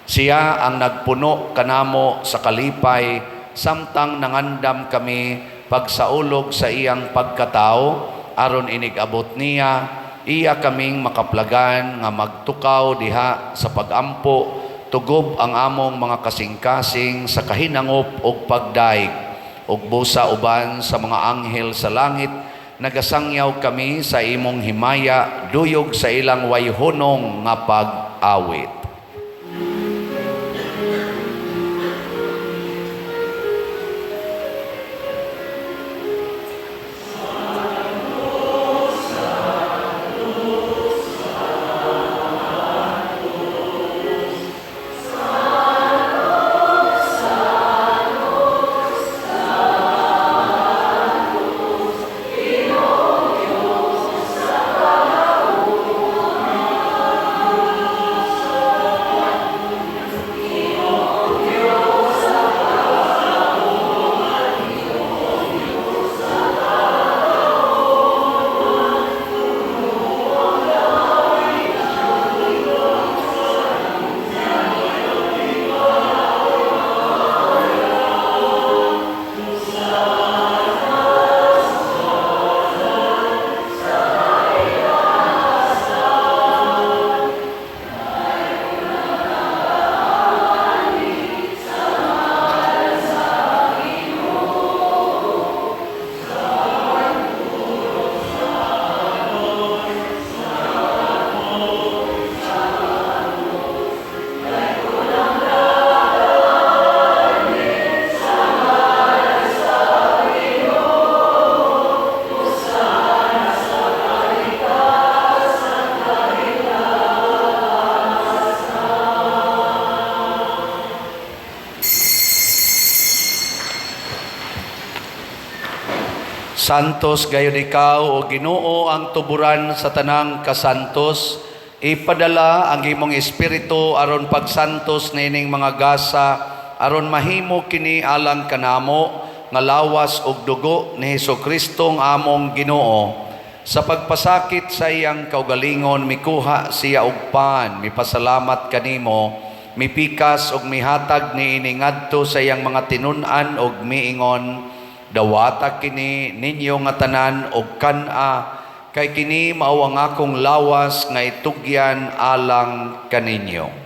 Siya ang nagpuno kanamo sa kalipay samtang nangandam kami pagsaulog sa iyang pagkatao aron inig-abot niya iya kaming makaplagan nga magtukaw diha sa pagampo tugob ang among mga kasing-kasing sa kahinangop ug pagdaig ug busa uban sa mga anghel sa langit nagasangyaw kami sa imong himaya duyog sa ilang wayhunong nga pag-awit. Santos gayon ikaw o Ginoo ang tuburan sa tanang kasantos. Ipadala ang imong espiritu aron pagsantos niining mga gasa aron mahimo kini alang kanamo nga lawas ug dugo ni Hesukristo ang among Ginoo. Sa pagpasakit sa iyang kaugalingon mikuha siya og pan, mipasalamat kanimo, mipikas ug mihatag niini ngadto sa iyang mga tinun-an ug miingon, dawata kini ninyo nga tanan og kan-a, kay kini mao ang akong lawas nga itugyan alang kaninyo.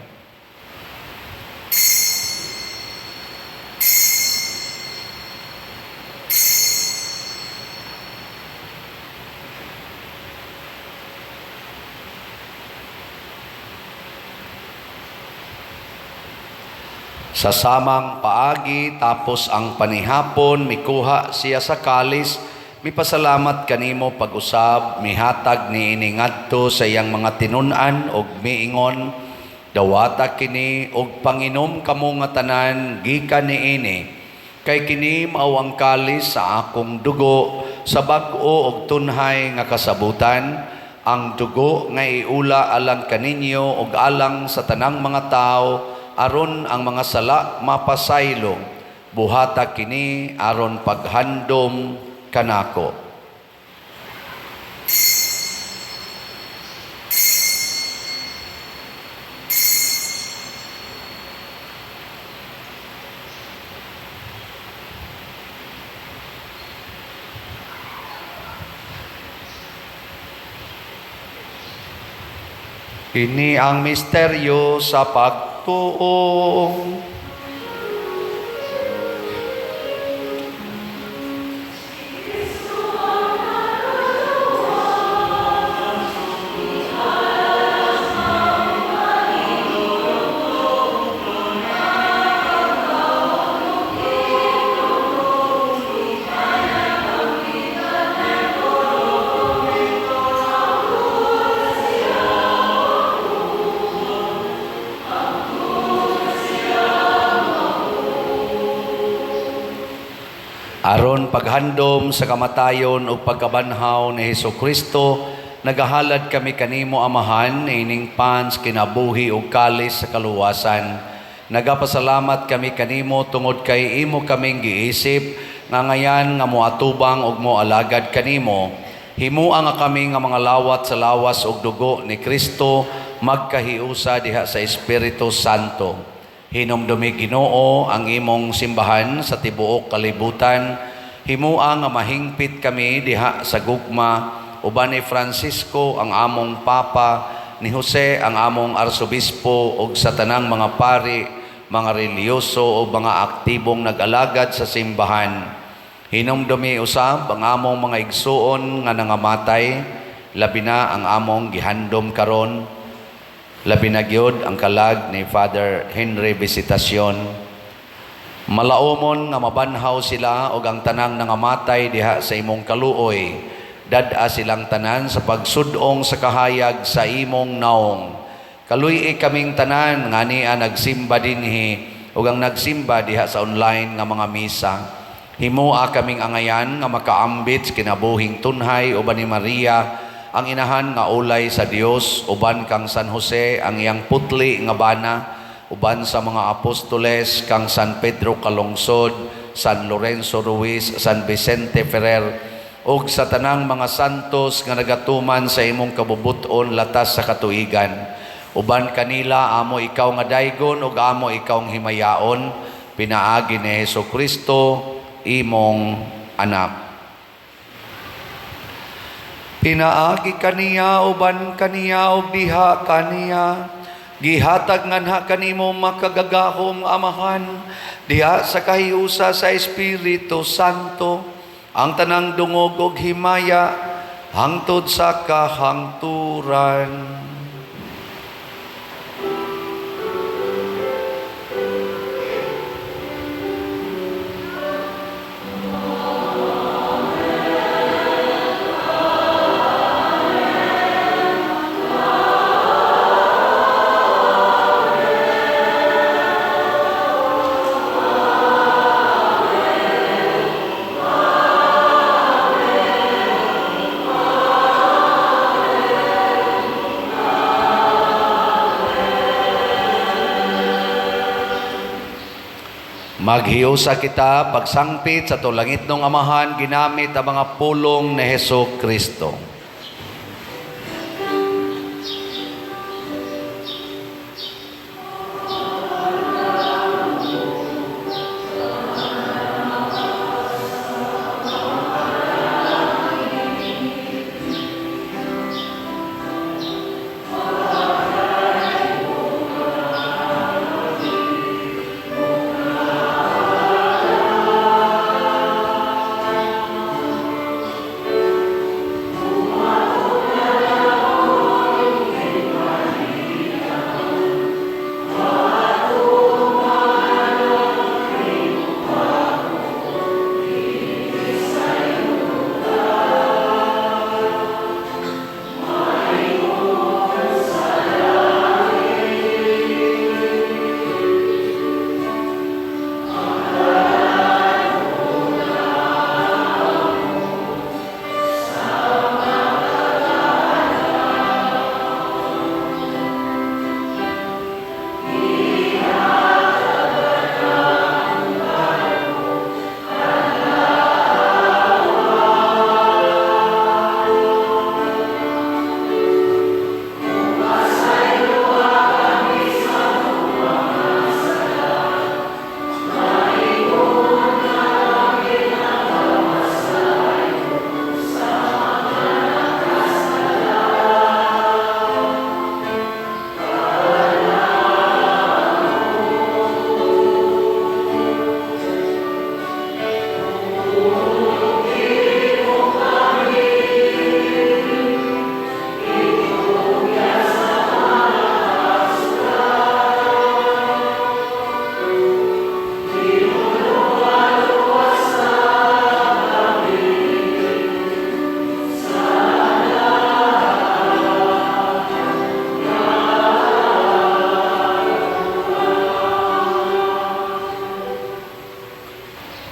Sa samang paagi, tapos ang panihapon, mikuha siya sa kalis, mipasalamat kanimo pag-usab, mihatag niini ngadto sa iyang mga tinun-an og miingon, dawata kini og panginom kamo nga tanan gikan niini, kay kini mao ang kalis sa akong dugo sa bag-o og tunhay nga kasabutan, ang dugo nga iula alang kaninyo ug alang sa tanang mga tawo aron ang mga sala mapasaylo. Buhata kini aron paghandom kanako. Kini ang misteryo sa pagtuo. Aron paghandom sa kamatayon ug pagkabanhaw ni Hesus Kristo, nagahalad kami kanimo, Amahan, ining pans kinabuhi ug kalis sa kaluwasan. Nagapasalamat kami kanimo tungod kay imo kaming giisip nga ngayan nga moatubang ug moalagad kanimo. Himua nga kami nga mga lawat sa lawas ug dugo ni Kristo magkahiusa diha sa Espiritu Santo. Hinumdumi, Ginoo, ang imong simbahan sa tibuok kalibutan. Himua nga mahingpit kami diha sa gugma uban ni Francisco ang among Papa, ni Jose ang among Arsobispo ug sa tanang mga pari, mga relihiyoso o mga aktibong nag-alagad sa simbahan. Hinumdumi usab ang among mga igsuon nga nangamatay, labi na ang among gihandom karon, labi na gyud ang kalag ni Father Henry Visitacion. Malaumon nga mabanhaw sila og ang tanang nangamatay diha sa imong kaluoy. Dad-a silang tanan sa pagsudong sa kahayag sa imong naong. Kaluy-i kaming tanan nga ania nagsimba dinhi ug ang nagsimba diha sa online nga mga misa. Himoa kaming angayan nga makaambit sa kinabuhing tunhay uban ni Maria ang inahan nga ulay sa Dios, uban kang San Jose ang iyang putli nga bana, uban sa mga apostoles kang San Pedro Calungsod, San Lorenzo Ruiz, San Vicente Ferrer ug sa tanang mga santos nga nagatuman sa imong kabubut-on latas sa katuigan. Uban kanila amo ikaw nga daygon ug amo ikaw nga himayaon pinaagi ni Hesus Kristo imong anak. Pinaagi kaniya, uban kaniya ug diha kaniya, gihatag nganha kanimo makagagahom Amahan diha sa kahiusa sa Espiritu Santo ang tanang dungog ug himaya hangtod sa kahangturan. Maghiusa kita pagsangpit sa atong langitnong Amahan ginamit ang mga pulong ni Hesus Kristo.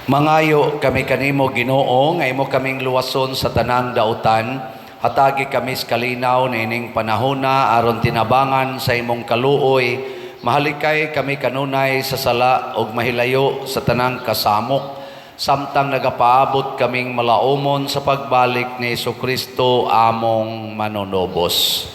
Mangayo kami kanimo, Ginoo, nga imo kaming luwason sa tanang dautan. Hatagi kami sa kalinaw niining panahona aron tinabangan sa imong kaluoy. Mahalikay kami kanunay sa sala ug mahilayo sa tanang kasamok samtang nagapaabot kaming malaumon sa pagbalik ni Kristo among manunubos.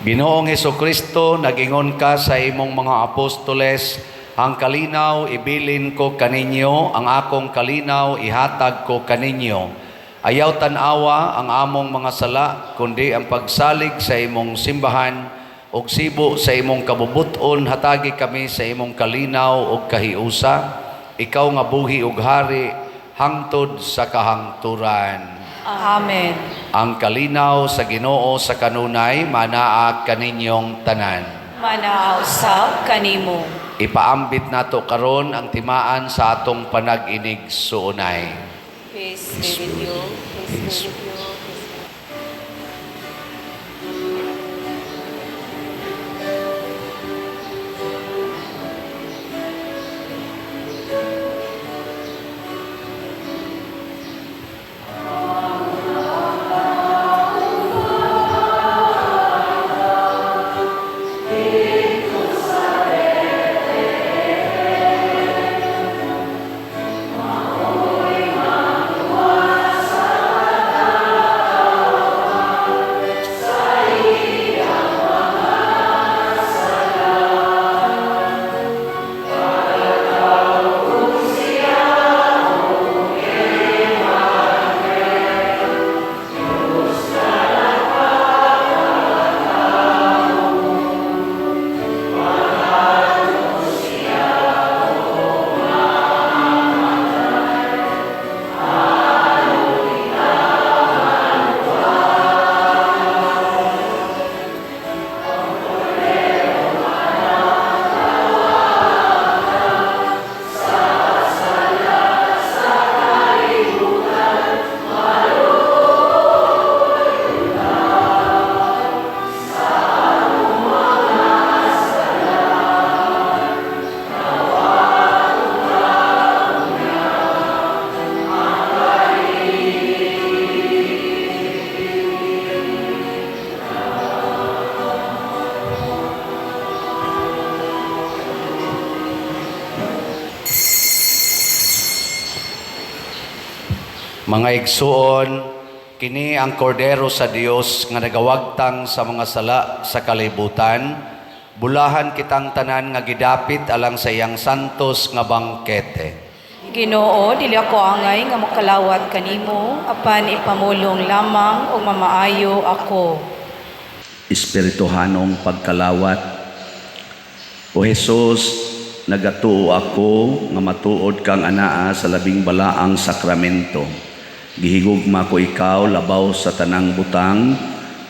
Ginoong Kristo, nagingon ka sa imong mga apostoles, "Ang kalinaw ibilin ko kaninyo, ang akong kalinaw ihatag ko kaninyo." Ayaw tan-awa ang among mga sala, kundi ang pagsalig sa imong simbahan, ug sibo sa imong kabubut-on, hatagi kami sa imong kalinaw ug kahiusa. Ikaw nga buhi ug hari hangtod sa kahangturan. Amen. Ang kalinaw sa Ginoo sa kanunay manaa kaninyong tanan. Manaa usab kanimo. Ipaambit nato karon ang timaan sa atong panag-inig suunay. Peace be with you. Peace be with you. Peace be. Mga igsuon, kini ang kordero sa Dios nga nagawagtang sa mga sala sa kalibutan. Bulahan kitang tanan nga gidapit alang sa iyang santos nga bangkete. Ginoo, dili ako angay nga mokalawat kanimo, apan ipamulong lamang ug mamaayo ako. Espirituhanong pagkalawat. O Jesus, nagatuo ako nga matuod kang anaa sa labing balaang sakramento. Gihigugma ko ikaw labaw sa tanang butang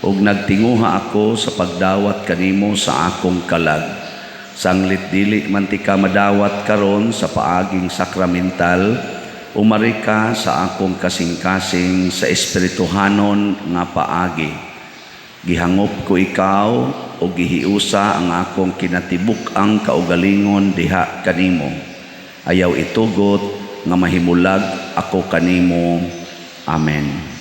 ug nagtinguha ako sa pagdawat kanimo sa akong kalag. Sanglit dili man tika madawat karon sa paaging sakramental, umari ka sa akong kasing-kasing sa espirituhanon nga paagi. Gihangop ko ikaw o gihiusa ang akong kinatibuk-ang kaugalingon diha kanimo. Ayaw itugot nga mahimulag ako kanimo. Amen.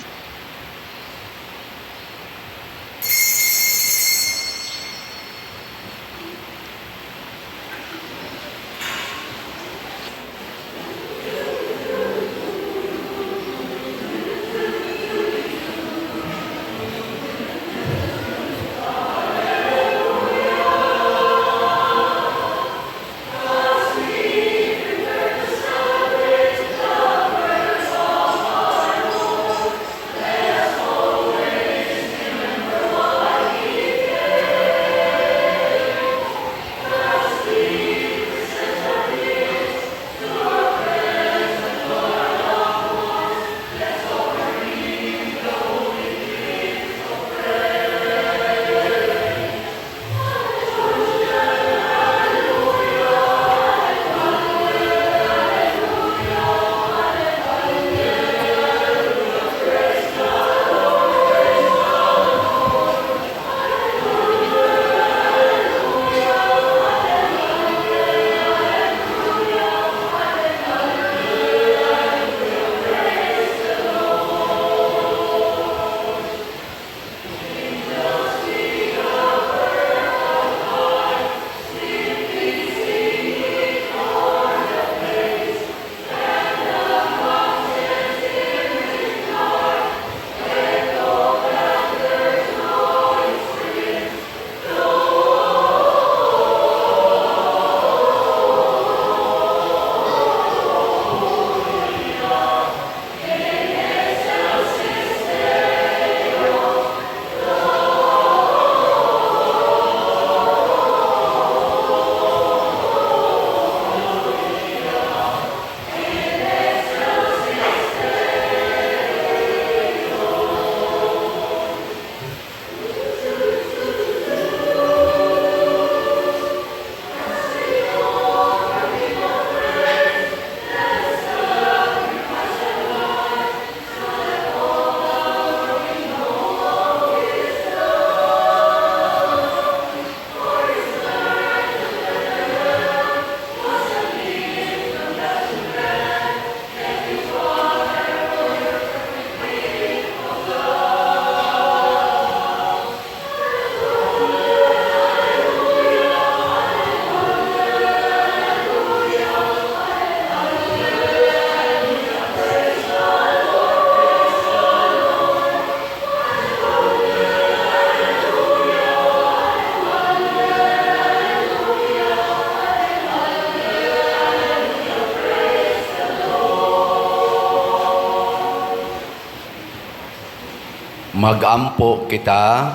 Magampo kita.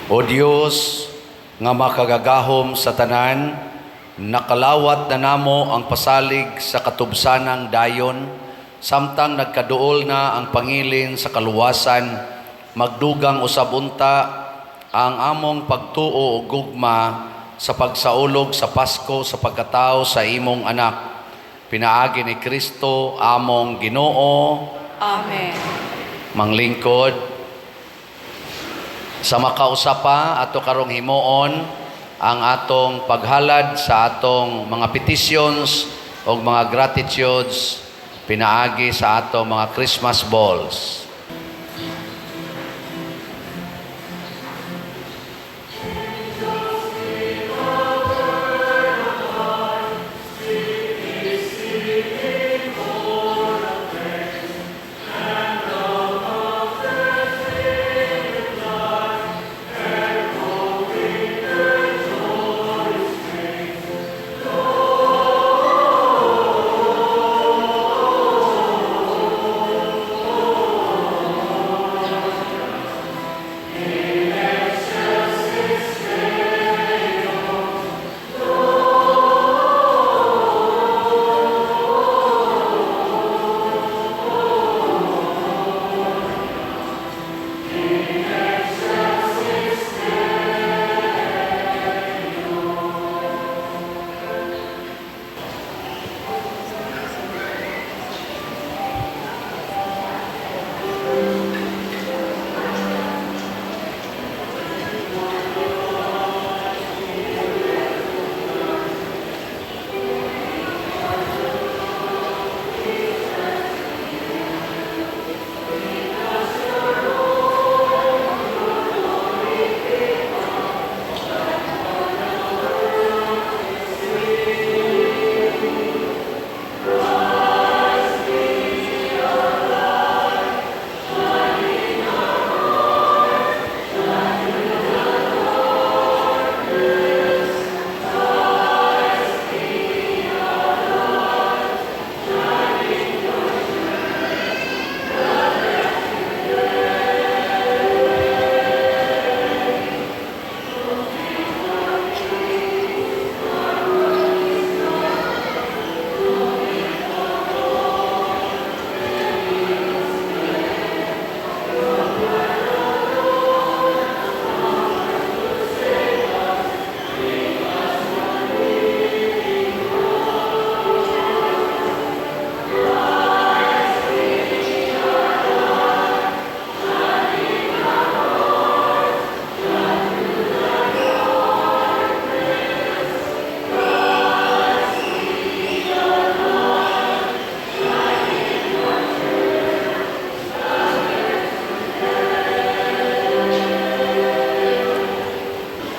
O Dios, nga makagagahom sa tanan, nakalawat na namo ang pasalig sa katubsanang dayon, samtang nagkaduol na ang pangilin sa kaluwasan, magdugang usab unta ang among pagtuo o gugma sa pagsaulog sa Pasko sa pagkatao sa imong anak. Pinaagi ni Kristo among Ginoo. Amen. Manglingkod sa makausa pa, ato karong himuon ang atong paghalad sa atong mga petitions o mga gratitudes pinaagi sa atong mga Christmas balls.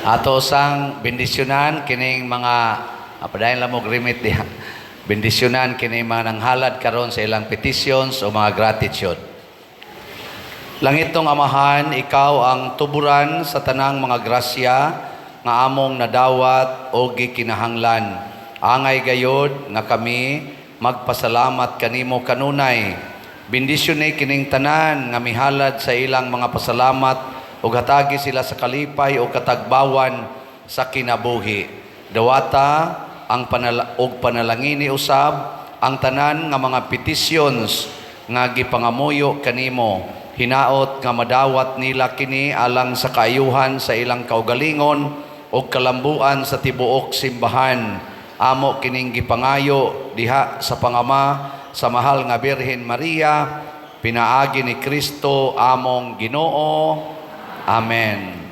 Ato sang bendisyonan kining mga padayon lang mo remit diha. Bendisyonan kining mga nanghalad karon sa ilang petitions o mga gratitude. Langitnong Amahan, ikaw ang tuburan sa tanang mga grasya nga among nadawat o gikinahanglan. Angay gayod nga kami magpasalamat kanimo kanunay. Bendisyon kining tanan nga mihalad sa ilang mga pasalamat ug hatagi sila sa kalipay o katagbawan sa kinabuhi. Dawata ang og panalangini usab ang tanan nga mga petitions nga gipangamuyo kanimo. Hinaot nga madawat nila kini alang sa kaayuhan sa ilang kaugalingon ug kalambuan sa tibuok simbahan. Amo kining gipangayo diha sa pangama sa mahal nga Birhen Maria, pinaagi ni Kristo among Ginoo. Amen.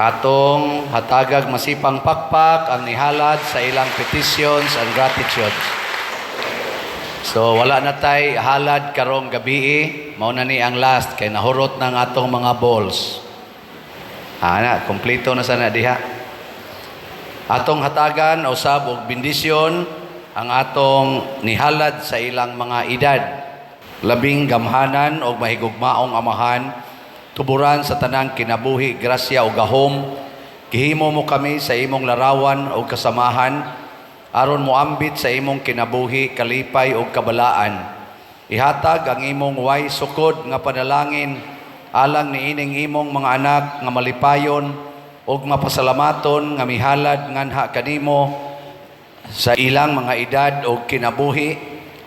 Atong hatagag masipang pakpak ang nihalad sa ilang petitions and gratitudes. So wala na tay halad karong gabii, mao na ni ang last kay nahurot ng atong mga bowls. Ana, kompleto na sana diha. Atong hatagan usab og bendisyon ang atong nihalad sa ilang mga edad. Labing gamhanan og mahigugmaong Amahan, tuburan sa tanang kinabuhi, grasya ug gahom, gihimo mo kami sa imong larawan ug kasamahan, aron moambit sa imong kinabuhi, kalipay ug kabalaan. Ihatag ang imong way sukod nga panalangin alang niining imong mga anak nga malipayon ug mapasalamaton nga mihalad nganha kanimo sa ilang mga edad o kinabuhi,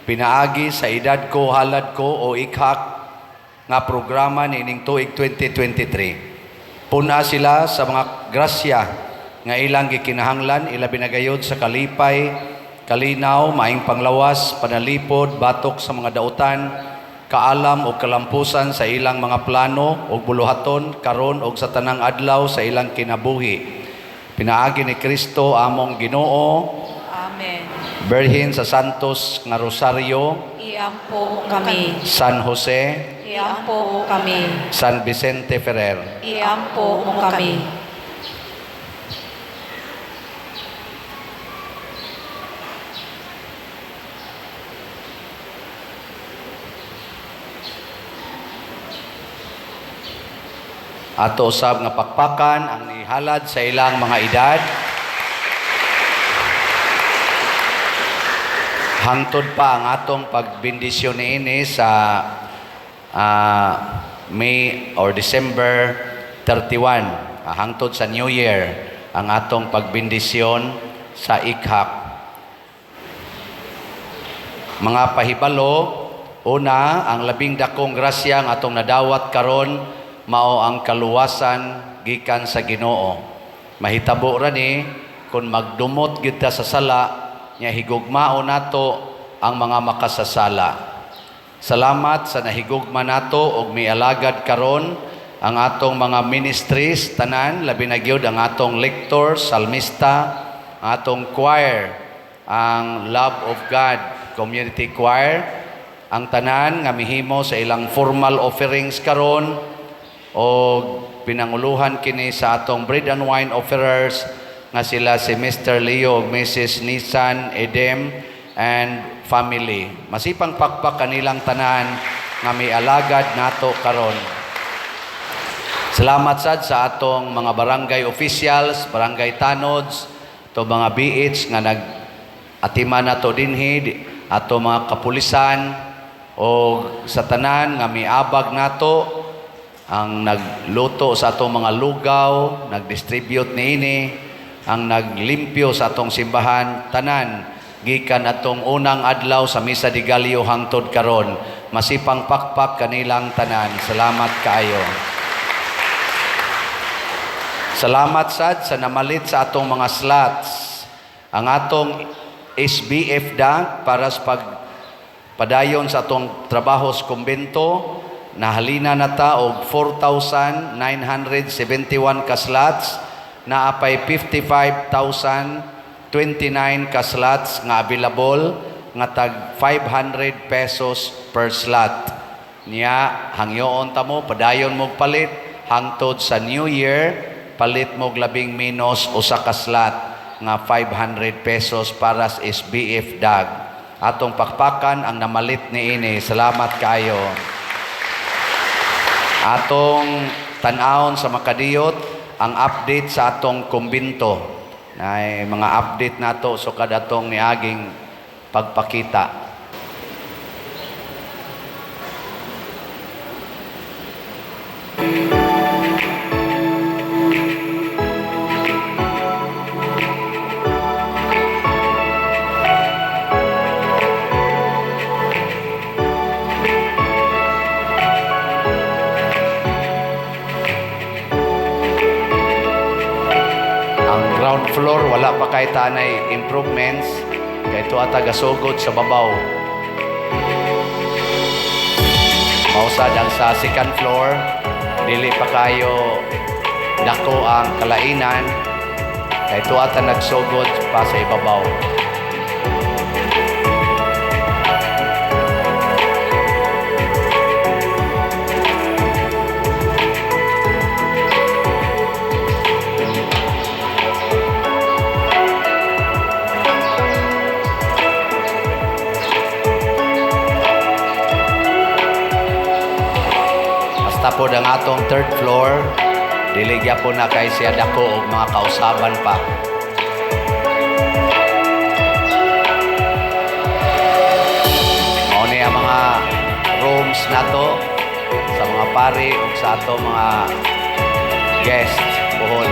pinaagi sa Edad Ko Halad Ko o IKHAK nga programa niining tuig 2023. Pun-a sila sa mga grasya nga ilang gikinahanglan, ilabi na gayod sa kalipay, kalinaw, maayong panglawas, panalipod, batok sa mga dautan, kaalam o kalampusan sa ilang mga plano o buluhaton karon og sa tanang adlaw sa ilang kinabuhi. Pinaagi ni Kristo among Ginoo. Amen. Birhen sa Santos nga Rosario, Iampo kami. San Jose, Iampo kami. San Vicente Ferrer. Iampo mo kami. Ato usab nga pakpakan ang nihalad sa ilang mga edad. Hangtod pa ang atong pagbendisyon niini sa May or December 31. Hangtod sa New Year ang atong pagbendisyon sa IKHAK. Mga pahibalo, una, ang labing dakong grasya ang atong nadawat karon mao ang kaluwasan gikan sa Ginoo. Mahitabo ra ni kung magdumot gyud ta sa sala, nya higugmao nato ang mga makasasala. Salamat sa nahigugma nato og mialagad karon ang atong mga ministries tanan, labi na gyud ang atong lector, salmista, ang atong choir, ang Love of God Community Choir, ang tanan nga mihimo sa ilang formal offerings karon o pinanguluhan kini sa atong bread and wine offerers nga sila si Mr. Leo ug Mrs. Nisan Edem and family. Masipang pakpak kanilang tanan nga mialagad nato karon. Salamat sad sa atong mga barangay officials, barangay tanods, to mga BH nga nag atima nato dinhi, ato mga kapulisan o sa tanan nga miabag nato, ang nagluto sa atong mga lugaw, nagdistribute niini, ang naglimpyo sa atong simbahan, tanan gikan atong unang adlaw sa Misa de Gallo hangtod karon. Masipang pakpak kanilang tanan. Salamat kaayo. Salamat sad sa namalit sa atong mga slots. Ang atong SBF da para sa pagpadayon sa atong trabaho sa kumbento, nahalina na ta og 4,971 ka slots, naapay 55,029 ka slots nga available nga tag 500 pesos per slot. Niya hangyoon ta mo, padayon mo palit hangtod sa New Year, palit mo labing minus usa ka slot nga 500 pesos para sa SBF DAG. Atong pakpakan ang namalit niini. Salamat kaayo. Atong tan-awon sa makadiyot ang update sa atong kumbinto. Nay mga update nato sukad atong niaging pagpakita. Ang ground floor wala pa kay tanay improvements kay tuwa ta gasugod sa babaw. Mausad ang sa second floor, dili pa kayo Dako ang kalainan kay tuwa ta nagsugod pa sa ibabaw. Hasta po ang atong third floor, dili gyapon na kay siya dako og mga kausaban pa. Mao ni ang mga rooms nato sa mga pari ug sa ato mga guest puhon.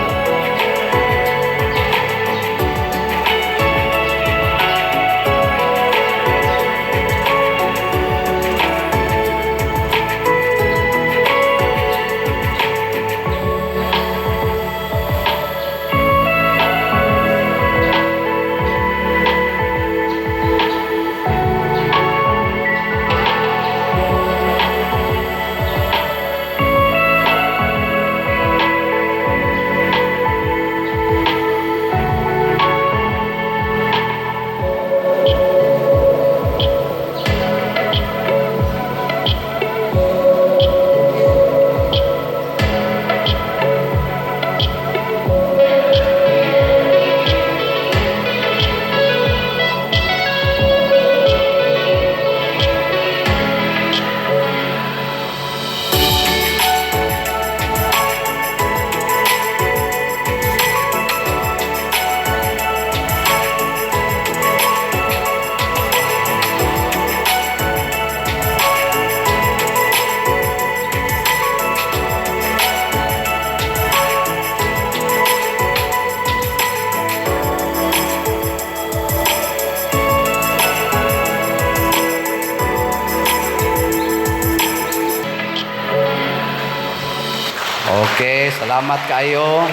Okay, salamat kaayo.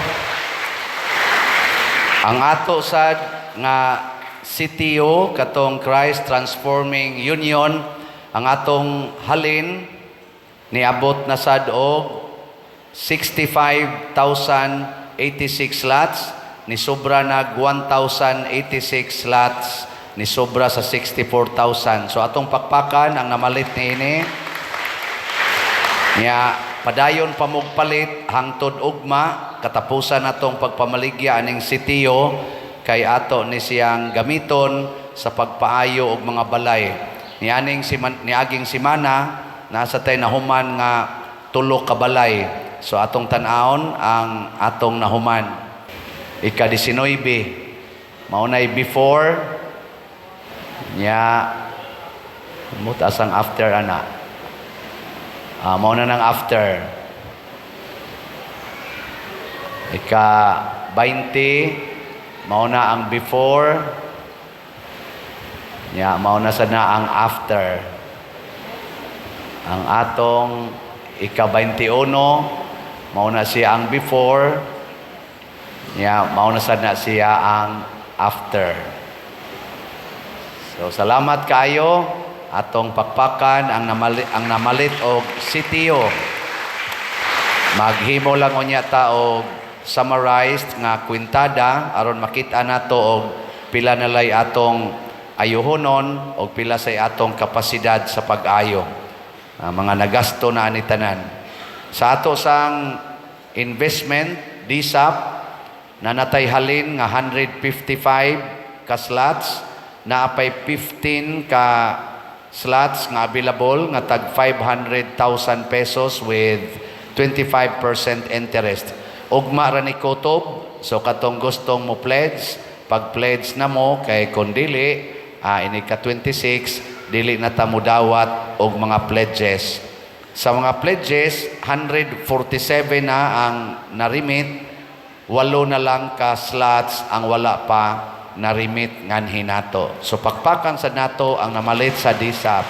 Ang ato sad nga CTO, katong Christ Transforming Union, ang atong halin niabot na sad og 65,086 lots, ni sobra nag 1,086 lots, ni sobra sa 64,000. So atong pakpakan ang namalit niini. Nya padayon pa mo'g palit hangtod ugma katapusan natong pagpamaligya aning sitio kay ato ni siyang gamiton sa pagpaayo og mga balay. Nianing siman, niaging simana nasa tay nahuman nga tulo ka balay. So atong tan-awon ang atong nahuman. Ika-19, mao nay before nya mutas ang after ana. Ah, mao na nang after. Ika 20, mao na ang before. Nya mao na sad na ang after. Ang atong ika 21, mao na siya ang before. Nya mao na sad na siya ang after. So salamat kaayo, atong pakpakan ang namalit og sitio. Maghimo lang unya ta og summarized nga kwintada aron makita nato og pila na lay atong ayuhonon og pila say atong kapasidad sa pag-ayo. Ah, mga nagasto na ani tanan. Sa ato sang investment DSAP na natay halin nga 155 ka slots, naapay 15 ka slots nga available nga tag 500,000 pesos with 25% interest. Ugma ra ni kutob, so katong gustong mo pledge, pag pledge na mo kay kon dili, ini ka 26, dili na ta modawat og mga pledges. Sa mga pledges, 147 na ang narimit, walo na lang ka slots ang wala pa narimit nganhi nato. So pakpakan sa nato ang namalit sa DSAP.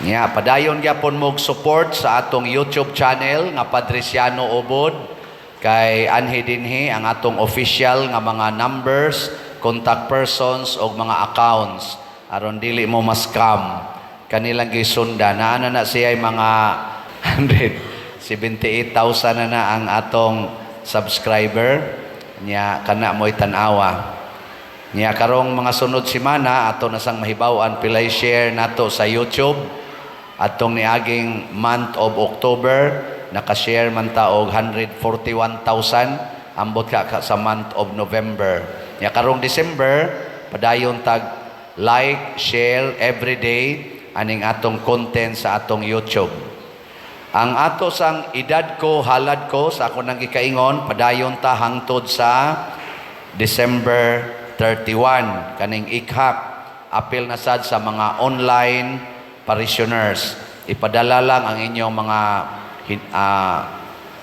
Nya, padayon gyapon mo support sa atong YouTube channel nga Padriciano Ubod kay anhi dinhi ang atong official nga mga numbers, contact persons og mga accounts aron dili mo ma-scam. Kanilang gisunda naa na na siya mga 78,000 na na ang atong subscriber nya, kana mo'y tan-awa. Nya karong mga sunod semana, ato na sang mahibaw-an pilay share nato sa YouTube. Atong niaging month of October, naka-share man ta og 141,000. Ambot ka sa month of November. Nya karong December, padayon tag like, share every day aning atong content sa atong YouTube. Ang ato sang Edad Ko, Halad Ko, sa ako nang gikaingon, padayon ta hangtod sa December 31 kaning ikhak. Apil na sad sa mga online parishioners. Ipadala lang ang inyong mga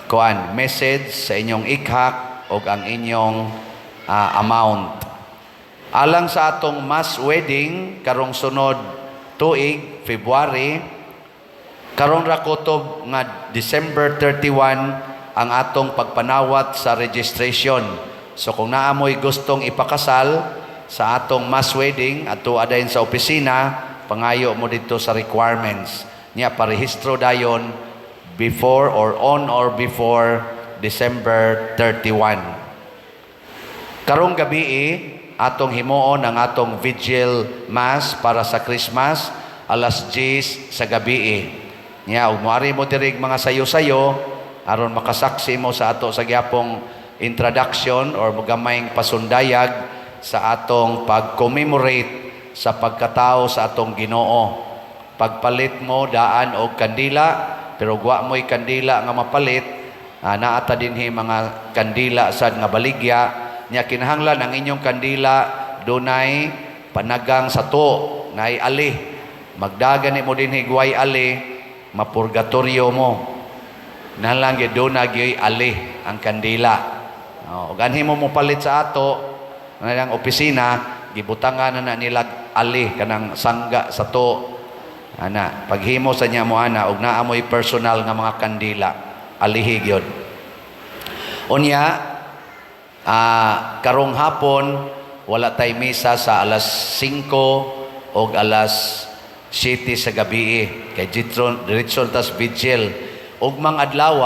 kuan message sa inyong ikhak o ang inyong amount. Alang sa atong mass wedding karong sunod tuig, February, karon ra kutob nga December 31 ang atong pagpanawat sa registration. So kung naa mo'y gustong ipakasal sa atong mass wedding, ato adayon sa opisina, pangayo mo dito sa requirements. Nya parehistro dayon before or on or before December 31. Karong gabi, atong himuon ang atong vigil mass para sa Christmas alas 10 sa gabi. Nya ug moari mo diri mga sayo-sayo aron makasaksi mo sa ato sa gyapong introduction or gamayng pasundayag sa atong pag-commemorate sa pagkatao sa atong Ginoo. Pagpalit mo daan og kandila, pero wa mo'y kandila nga mapalit, naa ta dinhi mga kandila sad nga baligya. Nya kinahanglan ang inyong kandila dunay panagang sa to, nay ali. Magdagan ni mo dinhi gway ali, mapurgatorio mo. Nalang gyud duna gyud ali ang kandila. Oh, ganhi mo mopalit sa ato ang opisina, gibutangan na na nila ali, kanang sangga sa to. Ana, paghimo sa niya mo ana og naa mo'y personal nga mga kandila, alihi gyud. Unya, karong hapon wala tay misa sa alas 5 og alas 7 sa gabi kay jitron diretso tas vigil. Ugmang adlaw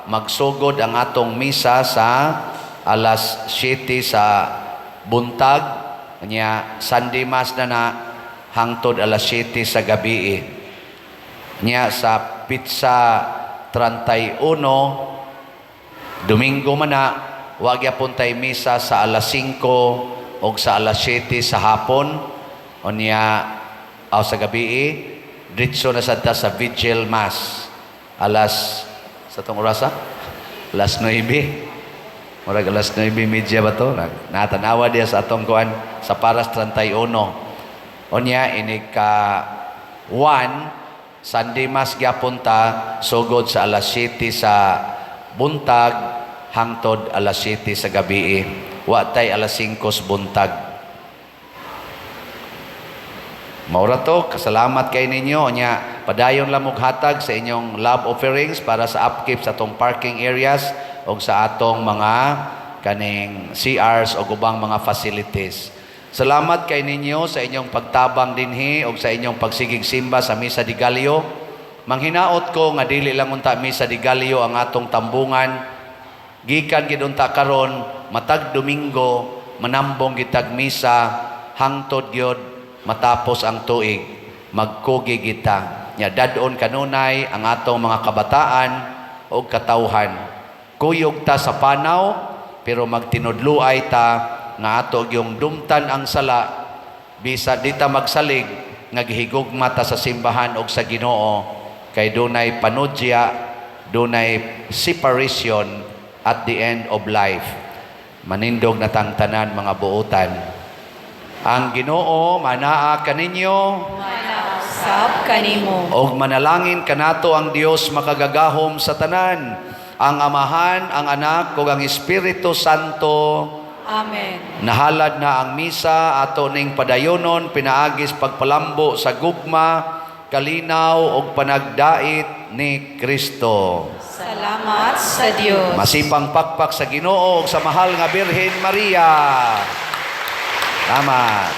magsugod ang atong misa sa alas 7 sa buntag. Nya Sunday Mass na na hangtod alas 7 sa gabi. Nya sa petsa 31, Domingo man na, wa gyapon tay misa sa alas 5 og sa alas 7 sa hapon. Unya aw sa gabi, diretso na sad ta sa vigil mass alas sa tong orasa, alas 9, murag alas 9:30 ba to? Natanawa diya sa atong kuan sa Paras 31. Unya inig ka 1, Sunday Mass gyapon ta sugod sa alas 7 sa buntag hangtod alas 7 sa gabi. Wa tay alas 5 sa buntag. Maura to, kasalamat kay ninyo. Nya, padayon lang og hatag sa inyong love offerings para sa upkeep sa atong parking areas o sa atong mga kaning CRs o ubang mga facilities. Salamat kay ninyo sa inyong pagtabang dinhi o sa inyong pagsigig simba sa Misa de Gallo. Manghinaot ko nga dili lang unta Misa de Gallo ang atong tambungan. Gikan gid unta karon, matag Domingo manambong gitag misa hangtod gyud matapos ang tuig. Magkugi kita. Nya dad-on kanunay ang atong mga kabataan ug katawhan. Kuyog ta sa panaw, pero magtinudluay ta nga ato yung dumtan ang sala, bisa di ta magsalig nga gihigugma ta sa simbahan ug sa Ginoo, kay dunay panudya, dunay separation at the end of life. Manindog na tang tanan, mga buotan. Ang Ginoo manaa kaninyo. Sab kanimo. Og manalangin kanato ang Dios makagagahom sa tanan, ang Amahan, ang Anak ug ang Espiritu Santo. Amen. Nahalad na ang misa, ato ning padayonon pinaagis pagpalambo sa gugma, kalinaw ug panagdait ni Kristo. Salamat sa Dios. Masipang pakpak sa Ginoo ug sa mahal nga Birhen Maria. Salamat.